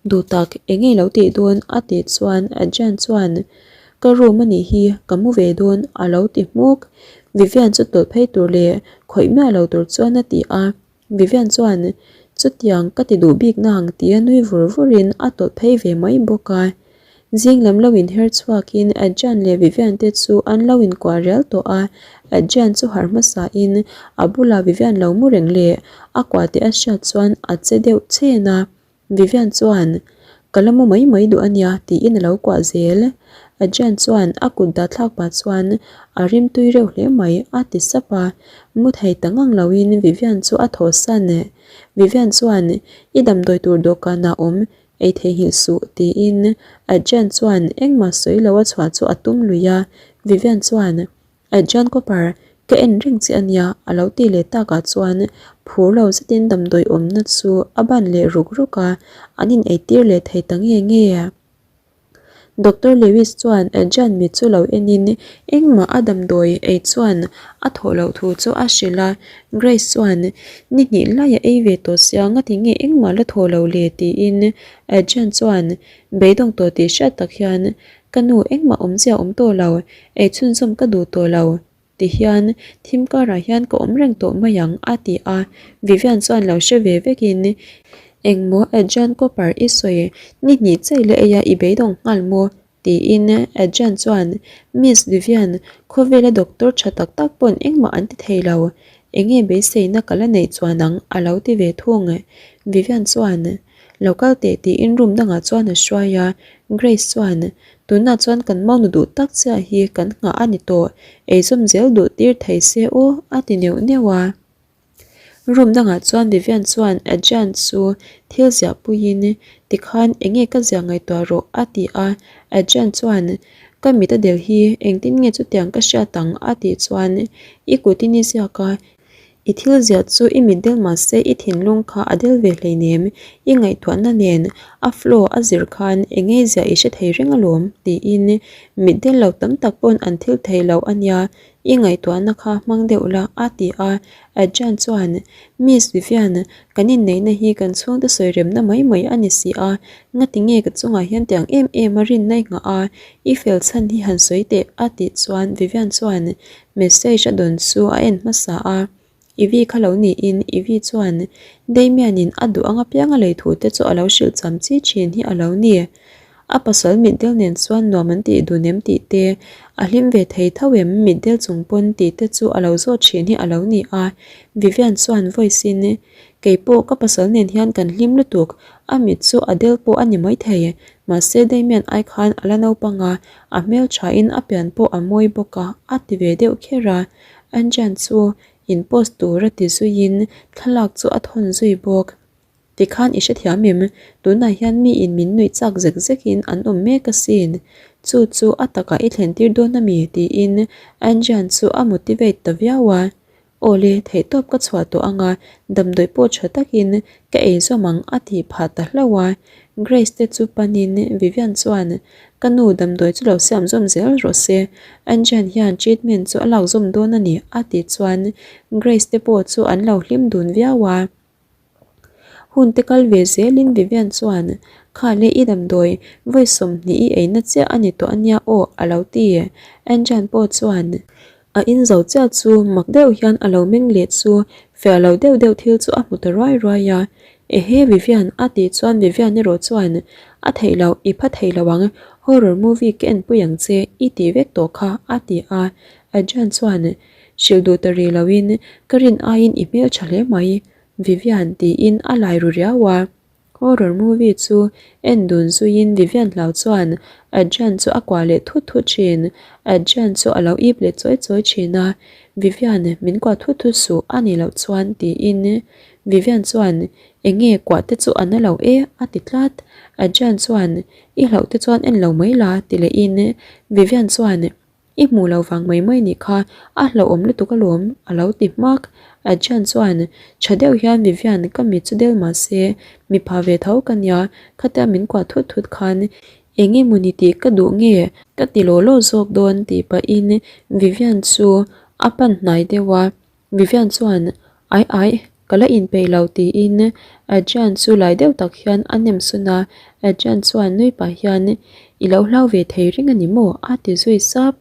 Duh tak, eng nge lo tih dawn? a tih chuan Adrian chuan, Ka room a nih hi, ka mu ve dawn a lo ti hmuk. Vivian chu tawlh phei tur leh khawih miah lo tur chuan a ti a. Vivian chuan, Chutiang ka ti duh bik nang tia nui vur vurin a tawlh phei ve mai bawk a. Zing lam lo inher chhuakin Adrian leh Vivian te chu an lo inkuah rial tawh a. Adrian chu harh hmasain a bulah Vivian lo mu reng leh a kuah tih a hriat chuan a che deuh chen a. Vivian chuan, Ka la mu mai mai duh a nia, tiin a lo kuah zel. Adrian chuan a kut dah thlak pah chuan, A rim tui reuh hle mai, a ti sap a. Mu thei ta ngang loin Vivian chu a thaw san. Vivian chuan, I damdawi tur dawhkanah awm, ei theihnghilh suh, tiin Adrian chuan engmah sawi lo a chhuah chu a tum lui a. Vivian chuan, Adrian Cooper, ka en reng che a nia, a lo ti leh takah chuan phur lo zetin damdawi awmna chu a ban leh ruk ruk a, an in eitir leh thei ta nge nge. Doctor Lewis chuan Adrian mit chu lo enin engmah a damdawi ei chuan a thawh loh thu chu a hrilh a. Grace chuan, Ni hnih lai a ei ve tawh sia ngati nge engmah la thawh lo le? tiin Adrian chuan beidawng tawh tih hriat tak hian, Ka nu engmah awmzia awm tawh lo, ei chhunzawm ka duh tawh lo. Ti hian thim karah hian ka awm reng tawh mai ang a ti a, Vivian chuan lo hre ve vekin Engmaw Adrian Cooper i sawi ni hnih chei leh eia i beidawng nghal maw? tiin Adrian chuan Miss Vivian khawvela doctor tha tak tak pawn engmah an ti thei lo, enge beiseina ka la neih chuan ang a lo ti ve thung. Vivian chuan Lo kal teh tiin room dangah chuan a hruai a, Grace chuan Tunah chuan kan maunu duh tak chiah hi kan nghah a ni tawh, eizawm zel duh tir thei se aw a ti neuh neuh a. Room dangah chuan Vivian chuan Adrian chu thil ziah puiin tikhan enge ka ziah ngaihtuah rawh a ti a, Adrian chuan ka mit a del hi engtin nge chutiang ka hriat ang a tih chuan i kutin i ziak a, I thil ziah chu i mit del mah se i thinlung kha a del ve hleinem, i ngaihtuahna nen a flow a zir khan eng ngei ziah i hre thei reng alawm tiin mit del lo tam tak pawn an thil thei lo a nia, i ngaihtuahna kha hmang deuh la a ti a. Adrian chuan, Miss Vivian, kan inneihna hi kan chhungte sawi remna mai mai a ni si a, ngati nge ka chungah hian tiang em em a rinna i nghah a, i fel chhan hi han sawi teh a tih chuan Vivian chuan, Message a dawn chu a en hmasa a, Ivy kha lo niin Ivy chuan Damian-in a duh ang apiang a lei thu te chu a lo hrilh cham chi thin hi a lo ni. A pasal mitdel nen chuan nuam an tih dun em tih te, a hlim ve thei tho em mitdel chung pawn tih te chu a lo zawt thin hi a lo ni a. Vivian chuan voice-in, Kei pawh ka pasal nen hian kan hlim lutuk, a mit chu a del pawh a ni maithei, mahse Damian ai khan a la naupang a, A hmelthain a pian pawh a mawi bawk a, a ti ve deuh kher a. Anjan chu in post tur a ti zuiin thlalak chu a thawn zui bawk. Tikhan i hrethiam em? Tunah hian miin min nuih chak zek zekin an awm mek asin. Chu chu a takah i thlen tir dawn ami? tiin Anjan chu a motivate ta viau a. Awle, theihtawp ka chhuah tawh ang a, damdawi pawh tha takin ka ei zawm ang a tih phah ta hlauh a. Grace te chu panin Vivian chuan, Ka nu, damdawi chu lo siam zawm zel rawh se, Anjan hian treatment chu a lak zawm dawn a ni a tih chuan Grace te pawh chu an lo hlim dun viau a. Hun te kal ve zelin Vivian chuan, Kha le i damdawi, vawi 20 i eina chiah a ni tawh a nia aw a lo ti. Anjan pawh chuan, A in zo chiah chu mak deuh hian a lo meng leh chu fiah lo deuh deuh thil chu a hmu ta ruai ruai a. Ehe Vivian a tih chuan Vivian erawh chuan, A theih loh, i pha thei lo ang, horror movie ka enpui ang che i tih vek tawh kha a ti a. Adrian chuan, Hrilh duh ta rih loin ka rin aiin i hmel tha hle mai, Vivian tiin a lai ru riau a. Horror movie chu en dun zuiin Vivian hlau chuan Adrian chu a kuah leh thut thut thin. Adrian chu a lo ip leh chawi chawi thin a, Vivian min kuah thut thut suh a nih loh chuan tiin Vivian chuan eng nge kuah te chu a na lo e a ti tlat. Adrian chuan i hlauh te chuan en lo mai la ti lehin Vivian chuan I hmuh lo vang mai mai nih kha a hlauhawm lutuk alawm a lo ti hmak. Adrian chuan tha deuh hian Vivian ka mit chu del mah se mipa ve tho ka nia khatia min kuah thut thut khan eng emaw ni tih ka duh nge ka ti law law zawk dawn tih pahin Vivian chu a pan hnai deuh a. Vivian chuan, Ai ai, ka la inpeih lo tiin Adrian chu lai deuh tak hian a nem sun a, Adrian chuan nui pah hian, I lo hlau ve thei reng a ni maw? a ti zui sap.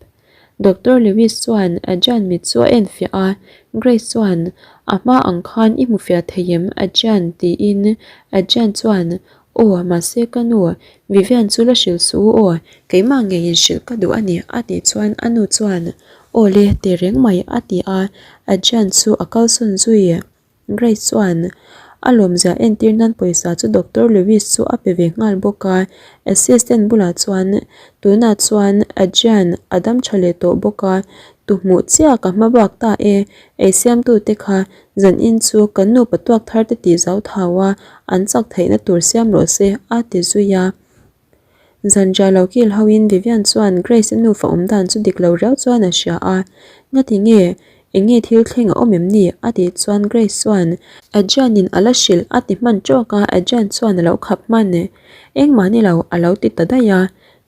Doctor Lewis chuan Adrian mit chu a en fiah a, Grace chuan, A hma ang khan i hmu fiah thei em Adrian? tiin Adrian chuan, Aw, mahse ka nu, Vivian chu la hrilh suh u aw, keimah ngeiin hrilh ka duh a ni a tih chuan a nu chuan, Aw le, ti reng mai a ti a, Adrian chu a kalsawn zui. Grace chuan a lawmzia entir nan pawisa chu Doctor Lewis chu a pe ve nghal bawk a, assistant bulah chuan, Tunah chuan Adrian a dam tha leh tawh bawk a, tu hmuh chiah ka hma bak ta e, eisiamtute kha Zan in chu kan nupa tuak thar te tih zau thau a, an chak theihna tur siam rawh se, a ti zui a. Zan ria lo kil ho in Vivian chuan Grace-i nufa awm dan chu dik lo riau chuan a hria a, Ngati nge? Eng nge thil thleng a awm em ni? a tih chuan Grace chuan Adrian in a la hrilh a ti hman tawk a, Adrian chuan a lo khap hman. Engmah ni lo, a lo ti ta daih a.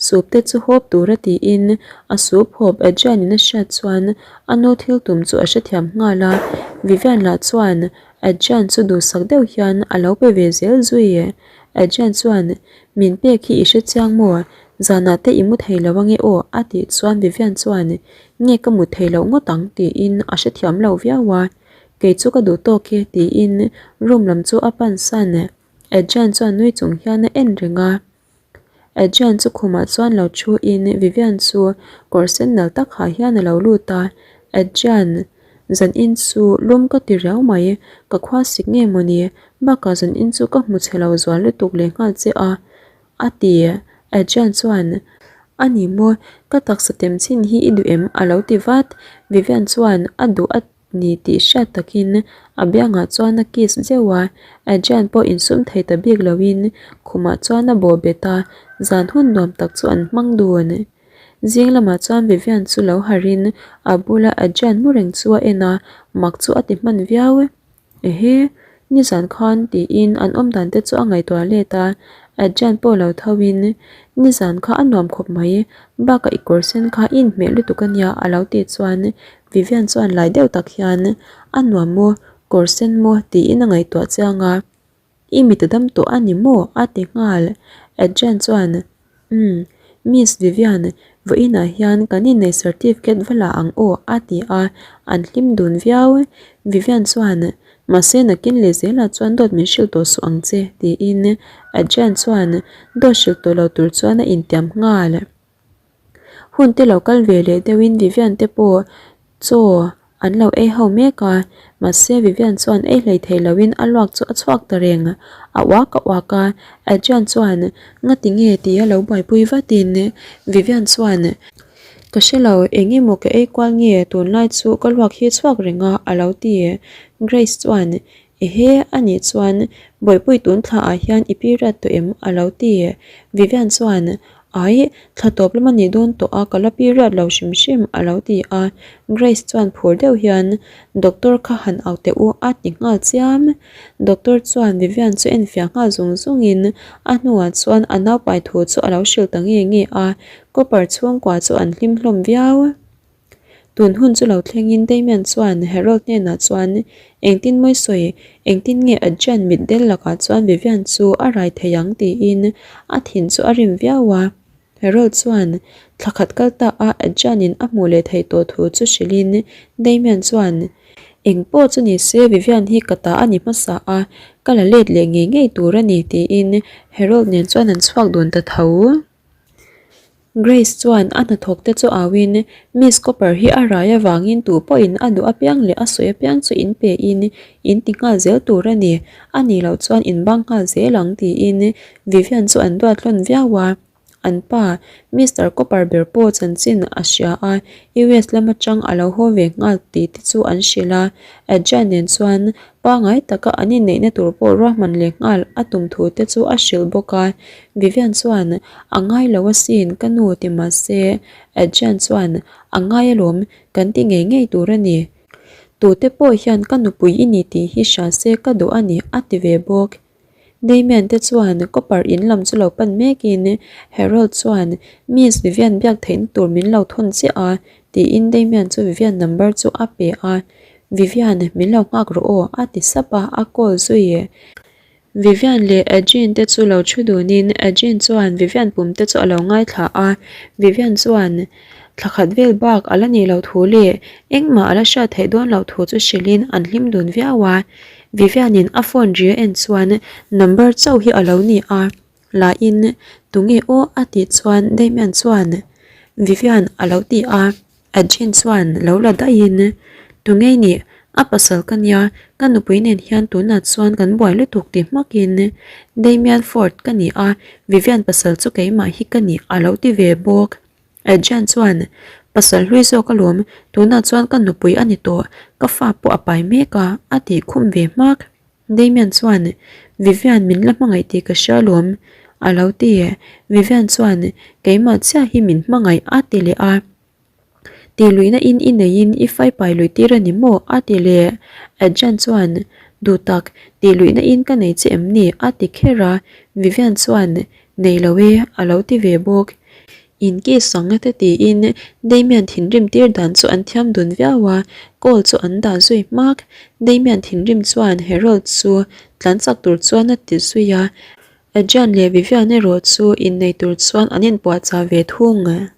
Soup te chu hawp tura tiin a soup hawp Adrian in a hriat chuan a nu thil tum chu a hrethiam nghal a, Vivian lah chuan Adrian chu duhsak deuh hian a lo pe ve zel zui. Adrian chuan, Min pek hi i hre chiang maw? Zanah te i mu thei lo ange aw a tih chuan Vivian chuan, Nge ka mut thei loh ngawt ang tiin a hrethiam lo viau a, Kei chu ka duh tawk e tiin room lam chu a pan san. Adrian chuan nui chung hian a en reng a. Adrian chu khumah chuan lo thu in Vivian chu kawr sen nal tak ha hian a lo lut a, Adrian, zan in chu lum ka ti riau mai, ka khua sik nge mawni, bakah zan in chu ka hmu chhe lo zual lutuk leh nghal che a, a ti. Adrian chuan, A ni maw, ka taksa tem chin hi i duh em? a lo ti vat. Vivian chuan a duh a ni tih hriat takin a biangah chuan a kiss zeuh a, Adrian pawh insum thei ta bik loin khumah chuan a bawh bet a, zan hun nuam tak chu an hmang dun. Zing lamah chuan Vivian chu lo harhin a bula Adrian mu reng chu a en a, mak chu a ti hman viau. Ehe, nizan khan tiin an awm dan te chu a ngaihtuah let a, Adrian pawh lo tho in, Nizan kha a nuam khawp mai, bakah i kawr sen kha i inhmeh lutuk a nia a lo tih chuan Vivian chuan lai deuh tak hian, A nuam maw, kawr sen maw tiin a ngaihtuah chiang a. I mit a dam tawh a ni maw? a ti nghal. Adrian chuan, Umm, Miss Vivian, vawiinah hian kan innei certificate va la ang aw a ti a, an hlim dun viau. Vivian chuan, Mahse nakin leh zelah chuan dawt min hrilh tawh suh ang che tiin Adrian chuan dawt hrilh tawh lo tur chuan a intiam nghal. Hun te lo kal ve leh deuhin Vivian te pawh chaw an lo ei ho mek a, mahse Vivian chuan ei hlei thei loin a luak chu a chhuak ta reng. A uak a uak a, Adrian chuan ngati nge tia lo buaipui vatin Vivian chuan Ka hre lo, eng emaw ka ei kual nge tunlai chu ka luak hi chhuak reng a a lo ti. Grace chuan Ehe, a nih chuan Bawihpui tun thla ah hian i period tawh em? a lo ti. Vivian chuan, Ai, thla tawp lam a nih dawn tawh a, ka la period lo hrim hrim a lo ti a. Grace chuan phur deuh hian, Doctor kha han au teh u a ti nghal chiam. Doctor chuan Vivian chu enfiah nghal zung zungin a hnuah chuan a naupai thu chu a lo hrilh ta nge nge a, Copper chhungkua chu an hlim hlawm viau. Tun hun chu lo thlengin Damian chuan Harold hnenah chuan engtin mawi sawi, engtin nge Adrian mitdel lakah chuan Vivian chu a rai thei ang tiin a thin chu a rim viau a. Harold chuan thla khat kal ta a Adrian in a hmuh leh theih tawh thu chu hrilhin Damian chuan Eng pawh chu ni se Vivian hi ka ta a ni hmasa a, ka la let leh ngei ngei tur a ni tiin Harold nen chuan an chhuak dun ta tho. Grace chuan a hnathawk te chu auin Miss Copper hi a rai avangin tu pawhin a duh apiang leh a sawi apiang chu in pe in in ti nghal zel tur a ni, a nih loh chuan in bang nghal zel ang tiin Vivian chu an duat hlawn viau a. An pa, Mister Copper ber pawh chanchin a hria a, US lam atang a lo haw ve nghal tih te chu an hrilh a. Adrian nen chuan pangai taka an inneihna tur pawh ruahman leh nghal a tum thu te chu a hrilh bawk a. Vivian chuan, A ngai lo asin ka nu ti mah se, Adrian chuan, A ngai alawm, kan ti ngei ngei tur a ni. Tute pawh hian ka nupui i ni tih hi hria se ka duh a ni a ti ve bawk. Damian te chuan copper in lam chu lo pan mekin Harold chuan Miss Vivian biak theihna tur min lo thawn chiah a tiin Damian chu Vivian number chu a pe a, Vivian min lo nghak rawh aw a ti sap a, a call zui. Vivian leh Adrian te chu lo thu dunin Adrian chuan Vivian pum te chu a lo ngaithla a, Vivian chuan thla khat vel bak a la nih loh thu leh engmah a la hriat theih dawn loh thu chu hrilhin an hlim dun viau a. Vivian-in a phone ri a en chuan number chauh hi a lo ni a, lahin tunge aw a tih chuan Damian chuan Vivian a lo ti a, Adrian chuan lo la daihin tunge i nih a pasal ka nia ka nupui nen hian tunah chuan kan buai lutuk ti hmakin Damian Ford ka ni a, Vivian pasal chu keimah hi ka ni a lo ti ve bawk. Adrian chuan, Pasal hlui zawk alawm, tunah chuan ka nupui a ni tawh, ka fa pawh a pai mek a, a tih khum ve hmak. Damian chuan, Vivian min la hmangaih tih ka hria alawm, a lo ti. Vivian chuan, Keimah chiah hi min hmangaih, a ti leh a. Tih luihna in i neiin i fai pai luih tir a ni maw? a ti leh. Adrian chuan, Duh tak, tih luihna in ka nei che em ni? a ti kher a. Vivian chuan, Nei lo e, a lo ti ve bawk. In kiss ang te tiin Damian thinrim tir dan chu an thiam dun viau a, call chu an dah zui hmak. Damian thinrim chuan Harold chu tlan chak tur chuan a ti zui a, Adrian leh Vivian erawh chu innei tur chuan an inpuahchah ve thung.